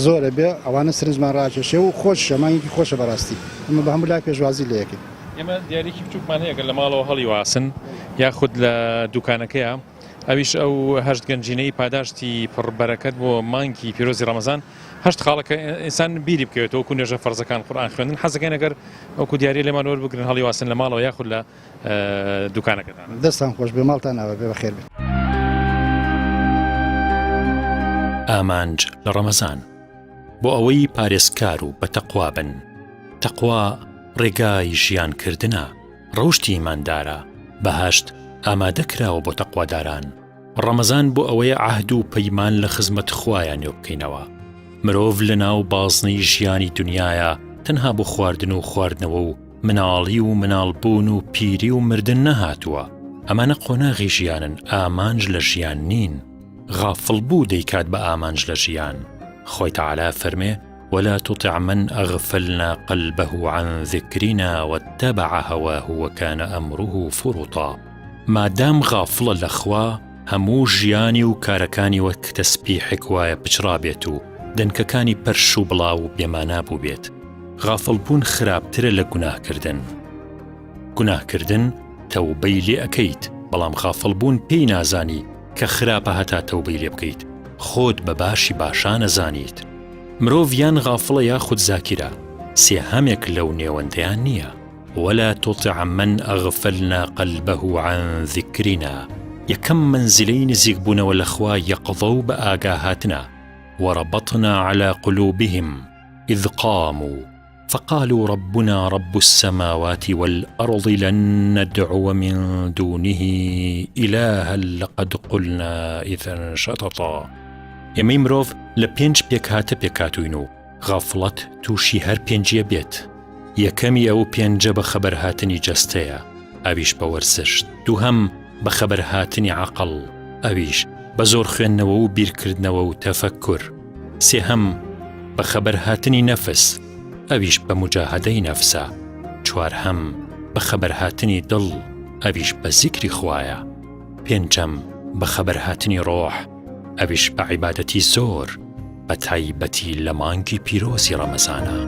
زۆرە بێ ئەوانە سرنجمان ڕاکێشێ و خۆشە مانگێکی خۆشە بەڕاستی ئەمە بە هەموو لا پێشوازی لێ ئەکەین. ئێمە دیاریەکی بچووکمان هەیە گەر لە ماڵەوە هەڵیواسن یاخود لە دوکانەکەیا ئەویش ئەو هەشت گەنجینەی پاداشتی پڕ بەرەکەت بۆ مانگی پیرۆزی ڕەمەزان هەشت خاڵە کە ئینسان بیری بکەوێتەوە وەکو نوێژە فەرزەکان قورئان خوێندن حەزەکەین ئەگەر وەکو دیاری لێمان وەربگرن هەڵیواسن لە ماڵەوە یاخود لە دوکانەکەتان. دەستان خۆش بێ ماڵتان ئاوا بێ بەخێر بێن. ئامانج لە ڕەمەزان بۆ ئەوەی پارێزکار و بەتەقوا بن، تەقوا ڕێگای ژیان کردنە، ڕەوشتی ئیماندارە، بەهەشت ئامادە کراوە بۆ تەقواداران، ڕەمەزان بۆ ئەوەیە عەهد و پەیمان لە خزمەت خوایا نوێ بکەینەوە، مرۆڤ لە ناو بازنەی ژیانی دونیایا تەنها بۆ خواردن و خواردنەوە و مناڵی و مناڵبوون و پیری و مردن نەهاتووە، ئەمانە قۆناغی ژیانن ئامانج لە ژیان نین، غافڵ بوو دەیکات بە ئامانج لە ژیان، خوای تەعالا ئەفەرمێ، ولا تطع من اغفلنا قلبه عن ذکرنا واتبع هواه وکان امره فرطا مادام غافڵە لە خوا هەموو ژیانی و کارەکانی وەک تەسبیحێک وایە پچڕابێت و دەنکەکانی پەرش و بڵاو و بێمانا بووبێت غافڵ بوون خراپترە لە گوناهکردن گوناهکردن تەوبەی لێ ئەکەیت بەڵام غافڵ بوون پێی نازانی کە خراپە هەتا تەوبەی لێ بکەیت خۆت بە باشی باشان ئەزانیت مرۆڤ یان غافڵە یاخود زاکیرە سێهەمێک لەو نێوەندەیان نییە ولا تطع من اغفلنا قلبه عن ذکرنا یەکەم مەنزلەی نزیکبوونەوە لە خوا یەقظە و بە ئاگا هاتنە وربطنا على قلوبهم اذ قاموا فقالوا ربنا رب السماوات والأرض لن ندعو من دونه إلها لقد قلنا إذا شططا ئێمەی مرۆڤ لە پێنج پێکهاتە پێکهاتووین و غەفڵەت تووشی هەر پێنجیە بێت یەکەمی ئەو پێنجە بە خەبەرهاتنی جەستەیە ئەویش بە وەرزش دووهەم بە خەبەرهاتنی عەقڵ ئەویش بە زۆر خوێندنەوە و بیرکردنەوە و تەفەکور سێهەم، بە خەبەرهاتنی نەفس، ئەویش بە موجاهەدەی نەفسە. چوارهەم، بە خەبەرهاتنی دڵ، ئەویش بە زیکری خوایە. پێنجەم، بە خەبەرهاتنی ڕۆح، ئەویش بە عیبادەتی زۆر، بە تایبەتی لە مانگی پیرۆزی ڕەمەزانا.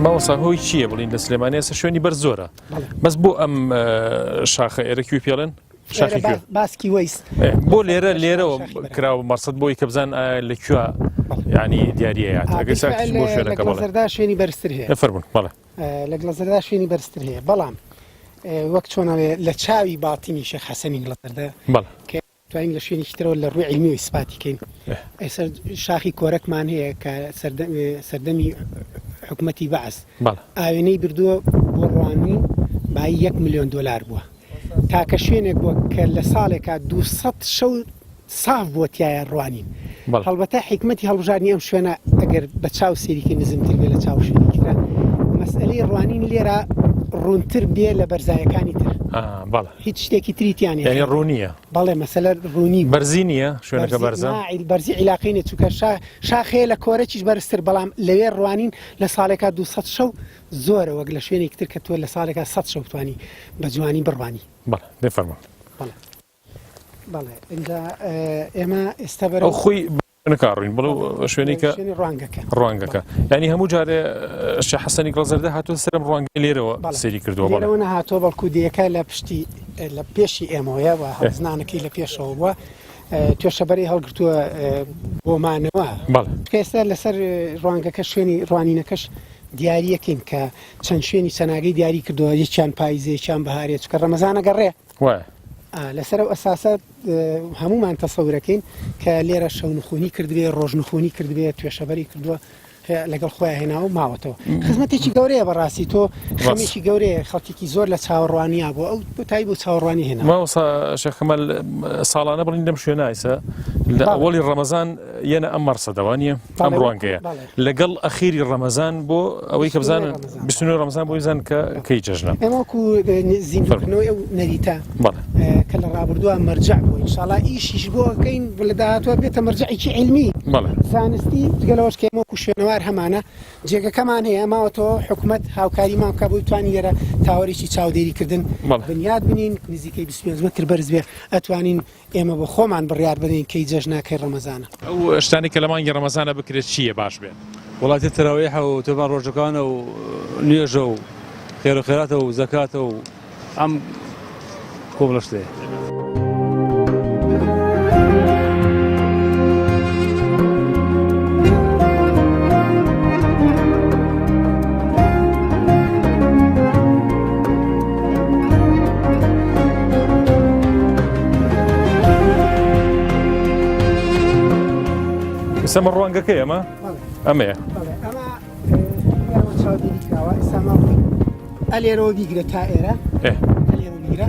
مامۆستا هۆی چییە بڵین لە سلێمانی ئێستا شوێنی بەر زۆرە بەس بۆ ئەم شاخە ئێرە کوێ پێڵێن شاخی کوێ؟ باسکی وەیس بۆ لێرە لێرەوە کراوە مەرسەد بۆی کە بزان لە کوێ ینی دیاریە یات ئەگەر ساکتیش بۆ شوێنەکە بەڵێ زەردا شوێنی بەرزتر هەیە فەرموون بەڵێ لەگەڵ زەردا شوێنی بەرزتر هەیە بەڵام وەک چۆنەوێ لە چاوی باتینی شێخ حەسەنی گڵەزەردە بەڵێ کە توانین لە شوێنێکی ترەوە لە ڕووی عیلمیەوە ئیسپاتی کەین. ئێستا شاخی کۆرەکمان هەیە کە سەردەمی حکومەتی بەعس ئاوێنەی بردووە بۆ ڕوانین بایی یەک ملیۆن دۆلار بووە. تاکە شوێنێک بووە کە لە ساڵێکا 200 شەو ساف بووە تایە ڕوانین. هەڵبەتە حیکمەتی هەڵبژاردنی ئەم شوێنە ئەگەر بە چاو سەیری کەی نزمتر بێ لە چاو شوێنێکی ترا مەسئەلەی ڕوانین لێرە ڕوونتر بێ لە بەرزایەکانی تر. بەڵێ. هیچ شتێکی تری تیا نیە. یانی ڕوونیە؟ بەڵێ مەسەلە ڕوونی بوو. بەرزی نیە؟ شوێنەکە بەرزە؟ نا بەرزی عیلاقەی نیە چونکە شا شاخ هەیە لە کۆرەکیش بەرزتر بەڵام لەوێ ڕوانین لە ساڵێکا 200 شەو زۆرە وەک لە شوێنێکی تر کە تۆ لە ساڵێکا 100 شەو بتوانی بە جوانی بڕوانی. بەڵێ دەی فەرموون. بەڵێ بەڵێ ئینجا ئێمە ئێستا بەرەو ئەو خۆی نەکا ڕوین بڵێ شوێنی کە شوێنی ڕوانگەکە ڕوانگەکە یعنی هەموو جارێ شێخ حەسەنی گڵەزەردە هاتووە سەرم ڕوانگەی لێرەوە سەیری کردووە بەڵێ لێرەوە نەهاتووە بەڵکو دێیەکە لە پشتی لە پێشی ئێمەوەیە و هەڵزنانەکەی لە پێشەوە بووە توێشەبەری هەڵگرتووە بۆ مانەوە بەڵێ ئێستا لەسەر ڕوانگەکە شوێنی ڕوانینەکەش دیاریەکەین کە چەند شوێنی چەناگەی دیاری کردووە یەکیان پایزێ یەکیان بەهارێ چونکە ڕەمەزانە گەڕێ وایە لەسەر ئەو ئەساسە هەموومان تەسەورەکەین کە لێرە شەونخونی کردبێ ڕۆژنخونی کردبێ توێشەبەری کردووە. لەگەڵ خۆیان هێناوە و ماوەتەوە. خزمەتێکی گەورەیە بەڕاستی تۆ خەمێکی گەورەیە خەڵکێکی زۆر لە چاوەڕوانیا بۆ ئەو تای بۆ چاوەڕوانی هێنا. مامۆستا شێخ کەمال ساڵانە بڵین لەم شوێنە ئیسە لە ئەوەڵی ڕەمەزان یەنە ئەم مەڕسەدەوە نییە ئەم ڕوانگەیە لەگەڵ ئەخیری ڕەمەزان بۆ ئەوەی کە بزانن 29 ڕەمەزان بۆی بزانن کە کەی جەژنە. ئێمە وەکو زیندووکردنەوەی ئەو نەریتە کە لە ڕابردووە مەرجەع بوو ئینشاڵا ئیشیش بۆ ئەکەین لە داهاتووە بێتە مەرجەعێکی عیلمی زانستی جگە لەوەش کە ئێمە وەکو شوێنەوار هەمانە جێگەکەمان هەیە ماوەتەوە حکومەت هاوکاریمان بکا بۆی بتوانین لێرە تاوەرێکی چاودێریکردن بنیات بنین نزیکەی 25 متر بەرز بێ ئەتوانین ئێمە بۆ خۆمان بڕیار بدەین کەی جەژنە کەی ڕەمەزانە. ئەو شتانەی کە لە مانگی ڕەمەزانا بکرێت چییە باش بێت؟ وەڵا ئیتر تەراویحە و تەبان ڕۆژەکانە و نوێژە و خێر و خێراتە و زەکاتە و ئەم کۆمەڵە شتەیە. ئێستا ئەمە ڕوانگەکەی ئەمە ئەمەیە ئەمە چاودێری کراوە ئێستا ئەلێرەوە بیگرە تا ئێرە ئەلێرەوە بیگرە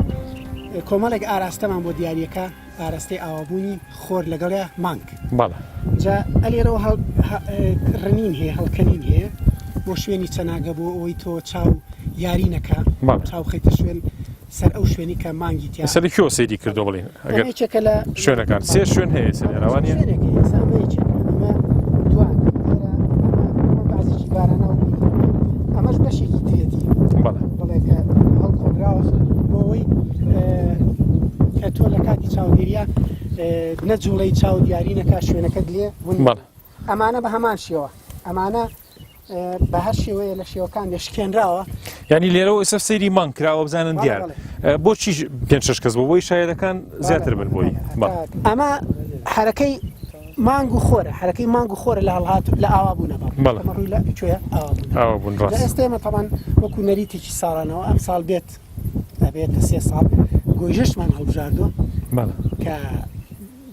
کۆمەڵێک ئاراستەمان بۆ دیارەکە ئاراستەی ئاوابوونی خۆر لەگەڵیا مانگ. بەڵێ. جا ئەلێرەوە هەڵ ڕنین هەیە هەڵکەنین هەیە بۆ شوێنی چەناگە بۆ ئەوەی تۆ چاو یاری نەکا بەڵێ. چاو خەیتە شوێن سەر ئەو شوێنی کە مانگی تیا ئێستا لە کوێوە سەیری کردووە بڵێین ئەگەر ئەمە یەکێکە لە شوێنەکان سێ شوێن هەیە ئێستا لێرە وا نییە؟ شوێنێک هەیە ئێستا ئەمە یەکێکە ئەمە دوان لێرە ئەمە ئەمە بەعزێکی باراناو بینی ئەمەش بەشێکی ترێتی بەڵێ. بەڵێ کە هەڵکۆڵراوە بۆ ئەوەی کە تۆ لە کاتی چاودێریە نەجوڵەی چاو دیاری نەکا شوێنەکەت لێ ون ئەمانە بە هەمان شێوە ئەمانە بە هەر شێوەیە لە شێوەکان لە شکێنراوە ینی لێرەوە ئێستا سەیری مانگ کراوە بزانن دیار بۆچی پێ شش کەس بۆ بۆی شایەدەکان زیاتر بن بۆی ئەمە حرەکەی مانگ و خۆرە حرەکەی مانگ و خۆرە لە هەڵهات لە ئاوا بوونە بەڵێ ڕووی لە کوێ ئاوا بوون ڕاست ئێستا ئێمە تەبان وەکو نەریتێکی ساڵانەوە ئەم ساڵ بێت ئەبێتە سێ ساڵ گۆیژەشمان هەڵبژاردووە بەڵێ کە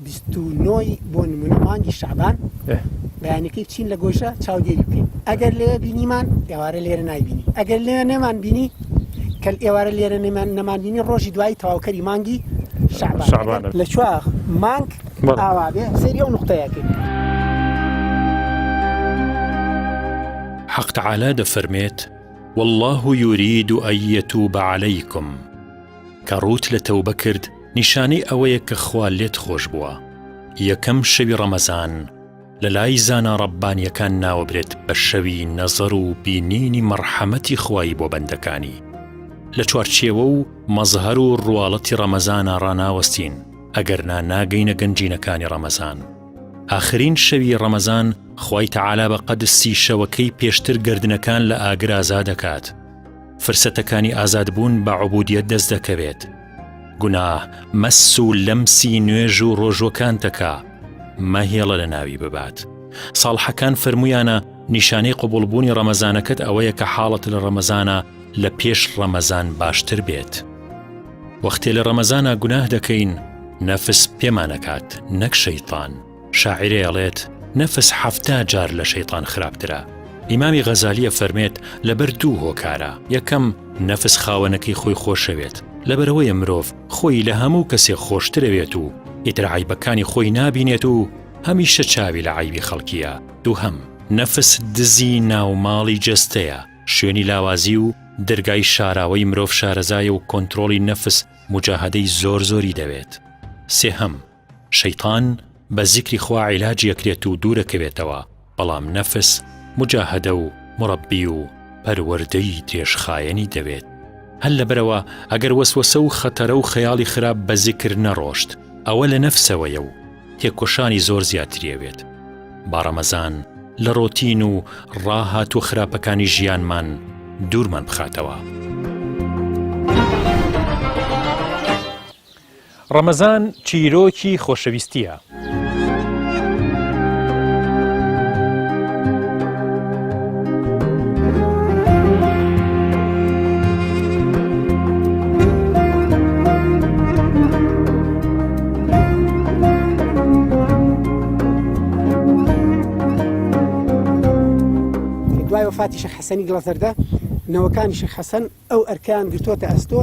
29 بۆ نمونە مانگی شعبان بەیانەکەی بچین لە گۆشە چاودێری بکەین ئەگەر لێ بینیمان ئێوارە لێرە نایبینی ئەگەر لێ نەمان بینی کە ئێوارە لێرە نەمان نەمان بینی ڕۆژی دوایی تەواوکەری مانگی شعبان لە چوار مانگ ئاوا بێ سەیری ئەو نوقتەیەکەی. حەق تەعالا دەفەرمێت، واللە یرید ان یتوب علیکم، کە ڕووت لە تەوبە کرد نیشانەی ئەوەیە کە خوا لێت خۆش بووە. یەکەم شەوی ڕەمەزان لە لای زانا ڕەببانیەکان ناوەبرێت بە شەوی نەزەر و بینینی مەڕحەمەتی خوایی بۆ بەندەکانی. لە چوارچێوە و مەزهەر و ڕواڵەتی ڕەمەزانا ڕاناوەستین، ئەگەرنا ناگەینە گەنجینەکانی ڕەمەزان. ئاخرین شەوی ڕەمەزان خوای تەعالا بە قەد سی شەوەکەی پێشتر گەردنەکان لە ئاگر ئازاد دەکات. فرسەتەکانی ئازادبوون بە عبودیەت دەست دەکەوێت. گوناه مەس و لەمسی نوێژ و ڕۆژوەکان دەکا، مەهێڵە لە ناوی ببات. ساڵحەکان فەرموویانە نیشانەی قبوڵبوونی ڕەمەزانەکەت ئەوەیە کە حاڵت لە ڕەمەزانا لە پێش ڕەمەزان باشتر بێت. وەختێ لە ڕەمەزانا گوناه دەکەین نەفس پێمانەکات نەک شەیتان شاعیرێ ئەڵێت نەفس حەفتا جار لە شەیتان خراپترە ئیمامی غەزالی ئەفەرمێت لەبەر دوو هۆکارە یەکەم نەفس خاوەنەکەی خۆی خۆشەوێت لەبەرئەوەیە مرۆڤ خۆی لە هەموو کەسێ خۆشترەوێت و ئیتر عەیبەکانی خۆی نابینێت و هەمیشە چاوی لە عەیبی خەڵکیە دووهەم نەفس دزی ناوماڵی جەستەیە شوێنی لاوازی و دەرگای شاراوەی مرۆڤ شارەزایە و کۆنترۆڵی نەفس موجاهەدەی زۆر زۆری دەوێت. سێهەم، شەیتان بە زیکری خوا عیلاجی ئەکرێت و دوورەکەوێتەوە، بەڵام نەفس موجاهەدە و مورەبی و پەروەردەی درێژخایەنی دەوێت. هەر لەبەرئەوە ئەگەر وەسوەسە و خەتەرە و خەیاڵی خراپ بە زیکر نەڕۆشت ئەوە لە نەفسەوەیە و تێکۆشانی زۆر زیاتری ئەوێت. با ڕەمەزان لە ڕۆتین و ڕاهاتووە خراپەکانی ژیانمان دوورمان بخاتەوە. ڕەمەزان چیرۆکی خۆشەویستییە. وەفاتی شێخ حەسەنی گڵەزەردە نەوەکانی شێخ حەسەن ئەو ئەرکەیان گرتووەتە ئەستۆ،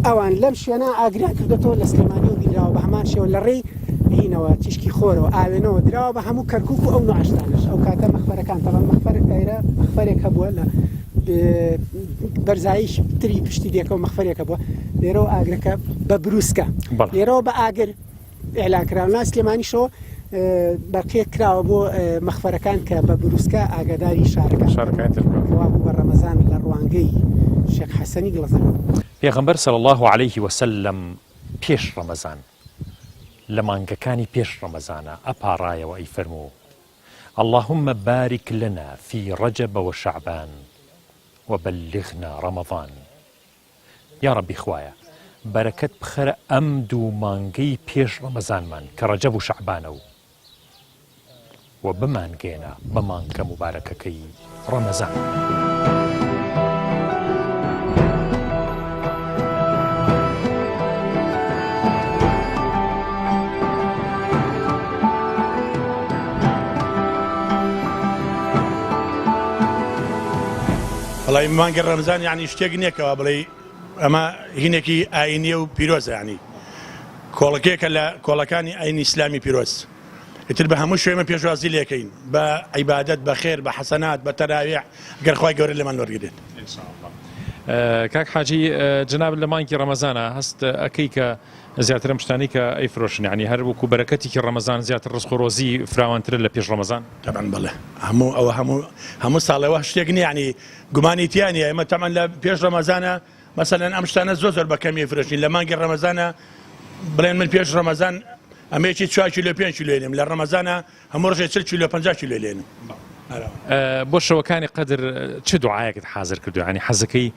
ئەوان لەم شوێنە ئاگریان کردۆتەوە لە سلێمانیەوە بینراوە بە هەمان شێوە لە ڕێی هینەوە تیشکی خۆرەوە ئاوێنەوە دراوە بە هەموو کەرکوک و ئەو نوعەشتانەش ئەو کاتە مەخفەرەکان تەبعەن مەخفەر ئێرە مەخفەرێک هەبووە لە بەرزایی تری پشتی دێکەوە مەخفەرێکە بووە لێرەوە ئاگرەکە بە بروسکە لێرەوە بە ئاگر ئیعلان کراوە نا سلێمانیشەوە بەرقیەک کراوە بۆ مەخفەرەکان کە بە بروسکە ئاگاداری شارەکان شارەکانی تر بکەن. کەوا بوو بە ڕەمەزان لە ڕوانگەی شێخ حەسەنی گڵەزەرد. پێغەمبەر صلی اللە علیه وسلم پێش ڕەمەزان لە مانگەکانی پێش ڕەمەزانا ئەپاڕایەوە ئەیفەرموو، اللهم بارک لنا فی رجب وشعبان وبلغنا رمضان. یاڕەبی خوایە بەرەکەت بخەرە ئەم دوو مانگەی پێش ڕەمەزانمان کە ڕەجەب و شەعبانە و وە بمانگەیەنە بە مانگە موبارەکەکەی ڕەمەزان. وەڵی مانگی ڕەمزان یعنی شتێک نییە کەوا بڵێ ئەمە هینێکی ئاینیە و پیرۆزە ینی کۆڵەکەیەکە لە کۆڵەکانی ئاینی ئیسلامی پیرۆز ئیتر بە هەموو شوێمە پێشوازی لێکەین بە عیبادەت بە خێر بە حەسەنات بە تەراویح گەر خوای گەورە لێمان وەرگرێت. کاک حاجی جەنابت لە مانگی ڕەمەزانە هەست ئەکەی کە زیاتر ئەم شتانەی کە ئەیفرۆشن یانی هەر وەکو بەرەکەتێکی ڕەمەزان زیاتر ڕزق و ڕۆزی فراوانترە لە پێش ڕەمەزان؟ تەبعەن بەڵێ هەموو ئەوە هەموو هەموو ساڵێ وە شتێک نییە یانی گومانی تیا نییە ئێمە تەبعەن لە پێش ڕەمەزانە مەسەلەن ئەم شتانە زۆر زۆر بە کەمی فرۆشین لە مانگی ڕەمەزانە بڵێن من پێش ڕەمەزان ئەمەیەکی چوار کیلۆ پێنج کیلۆ لێنم لە ڕەمەزانە هەموو ڕۆژێ 40 کیلۆ 50 کیلۆ لێنم بۆ شەوەکانی قەدر چ دوعایەکت حازر کردو ینی حەزەکەی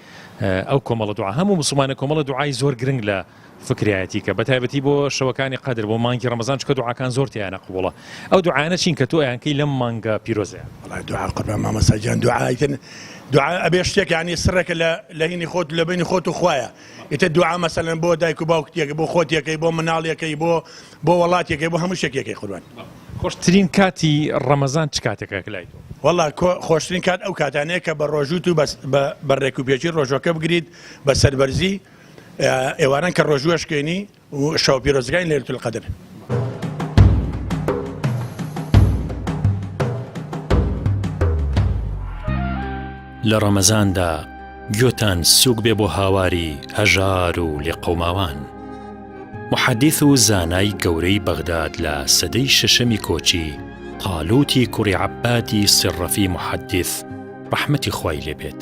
ئەو کۆمەڵە دوعا هەموو مسلمانە کۆمەڵە دوعای زۆر گرنگ لە فکریایەتی کە بەتایبەتی بۆ شەوەکانی قەدر بۆ مانگی ڕەمەزان چونکە دوعاکان زۆر تیایانە قبوڵە ئەو دوعایانە چین کە تۆ ئەیانکەی لەم مانگە پیرۆزەیا؟ وەڵای دوعا قوربان مامۆستا گیان دوعا ئیتر دوعا ئەبێ شتێک یانی سڕێکە لە لە هینی خۆت لە بینی خۆت و خوایە ئیتر دوعا مەسەلەن بۆ دایک و باوکت یەکە بۆ خۆت یەکەی بۆ مناڵ یەکەی بۆ بۆ وەڵات یەکەی بۆ هەموو شتێک یەکەی قوربان. خۆشترین کاتی ڕەمەزان چ کاتێکە لای تۆ؟ وەڵا خۆشترین کات ئەو کاتانەیە کە بە ڕۆژووت و بە ڕێکوپێکی ڕۆژوەکە بگریت بە سەربەرزی ئێواران کە ڕۆژوو ئەشکێنی و شەوە پیرۆزەکانی لەیلەت القدر. لە ڕەمەزاندا گوێتان سووک بێ بۆ هاواری هەژار و لێقەوماوان. موحەدیث و زانای گەورەی بەغداد لە سەدەی شەشەمی کۆچی، تالوتی کوڕی عەبادی سڕەفی موحەدیث، ڕەحمەتی خوای لێ بێت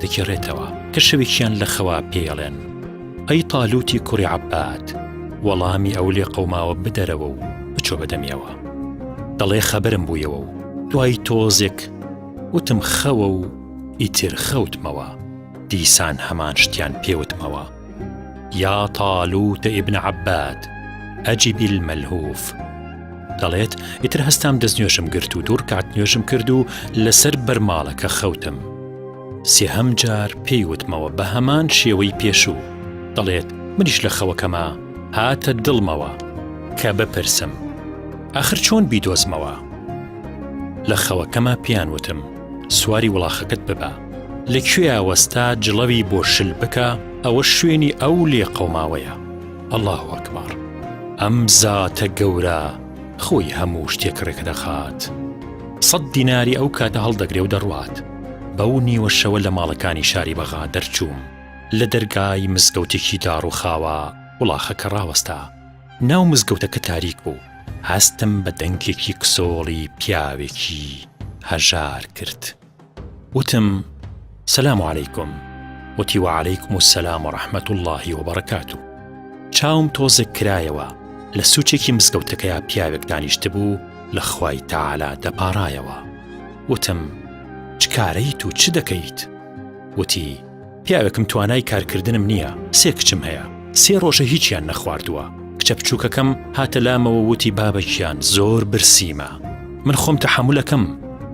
دەگێڕێتەوە کە شەوێکیان لە خەوا پێیەڵێن ئەی تالوتی کوڕی عەباد وەڵامی ئەو لێ قەوماوە بدەرەوە و بچۆ بەدەمیەوە دەڵێ خەبەرم بوویەوە و دوای تۆزێک وتم خەوە و ئیتر خەوتمەوە دیسان هەمان شتیان پێوتمەوە یا طالوت ابن عباد اجب الملهوف دەڵێت ئیتر هەستام دەستنوێژم گرت و دوو ڕکات نوێژم کرد و لەسەر بەرماڵەکە خەوتم سێهەم جار پێی وتمەوە بە هەمان شێوەی پێشوو دەڵێت منیش لە خەوەکەما هاتە دڵمەوە کە بپرسم ئاخر چۆن بیدۆزمەوە لە خەوەکەما پێیان وتم سواری وڵاخەکەت ببە لە کوێیا وەستا جڵەوی بۆ شل بکە ئەوە شوێنی ئەو لێقەوماوەیە اللە اکبر ئەم زاتە گەورە خۆی هەموو شتێک ڕێکدەخات سەد دیناری ئەو کاتە هەڵدەگرێ و دەڕوات بەو نیوە شەوە لە ماڵەکانی شاری بەغا دەرچووم لە دەرگای مزگەوتێکی داڕوخاوە وڵاخەکە ڕاوەستا ناو مزگەوتەکە تاریک بوو هەستم بە دەنگێکی کسۆڵی پیاوێکی هەژار کرد وتم، سلام علیکم، وتی وعلیکم السلام و رحمە اللە و بەرەکاتو. چاوم تۆزێک کرایەوە، لە سوچێکی مزگەوتەکەیا پیاوێک دانیشتبوو لە خوای تەعالا دەپاڕایەوە. وتم، چ کارەیت و چ دەکەیت؟ وتی، پیاوێکم توانای کارکردنم نییە، سێ کچم هەیە، سێ ڕۆژە هیچیان نەخواردووە، کچە بچووکەکەم هاتە لامەوە وتی بابە گیان زۆر برسیمە، من خۆم تەحەمولەکەم،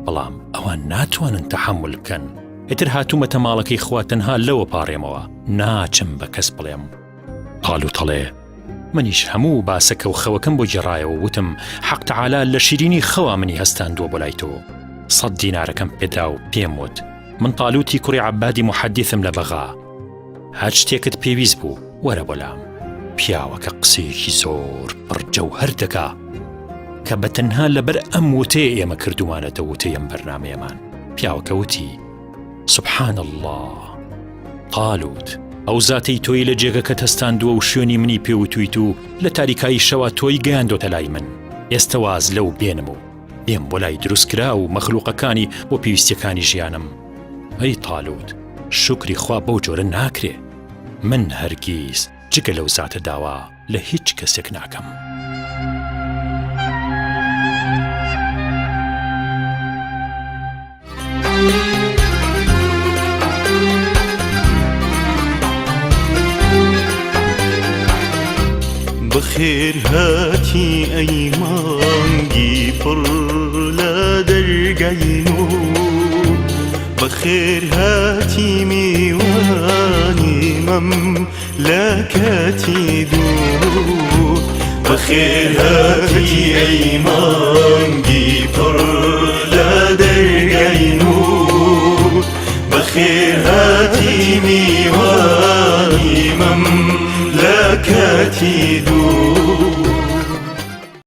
بەڵام ئەوان ناتوانن تەحەمول بکەن، ئیتر هاتوومەتە ماڵەکەی خوا تەنها لەوە پاڕێمەوە، ناچم بە کەس بڵێم. قالوتەڵێ منیش هەموو باسەکە و خەوەکەم بۆ گێڕایەوە وتم حەق تەعالا لە شیرینی خەوا منی هەستاندووە بۆ لای تۆ. سەت دینارەکەم پێدا و پێم وت من تالوتی کوڕی عەبادی موحەدیثم لە بەغا هەر شتێکت پێویست بوو وەرە بۆ لام. پیاوەکە قسەیەکی زۆر پڕ جەوهەر دەکا کە بە تەنها لەبەر ئەم وتەیە ئێمە کردومانەتە وتەی ئەم بەرنامەیەمان. پیاوەکە وتی، سبحان اللە تالوت ئەو زاتەی تۆی لە جێگەکەت هەستاندووە و شوێنی منی پێ وتوویت و لە تاریکایی شەوا تۆی گەیاندۆتە لای من ئێستە واز لەو بێنم و بێم بۆ لای دروستکراو و مەخلوقەکانی بۆ پێویستیەکانی ژیانم ئەی تالوت شوکری خوا بەو جۆرە ناکرێ من هەرگیز جگە لەو زاتە داوا لە هیچ کەسێک ناکەم. بەخێر هاتی ئەی مانگی پڕ لە دەرگای نوور بەخێر هاتی میوانی مەم لە کاتی دوور بەخێر هاتی ئەی مانگی پڕ لە دەرگای نوور بەخێر هاتی میوانی مەم لە کاتی دوور.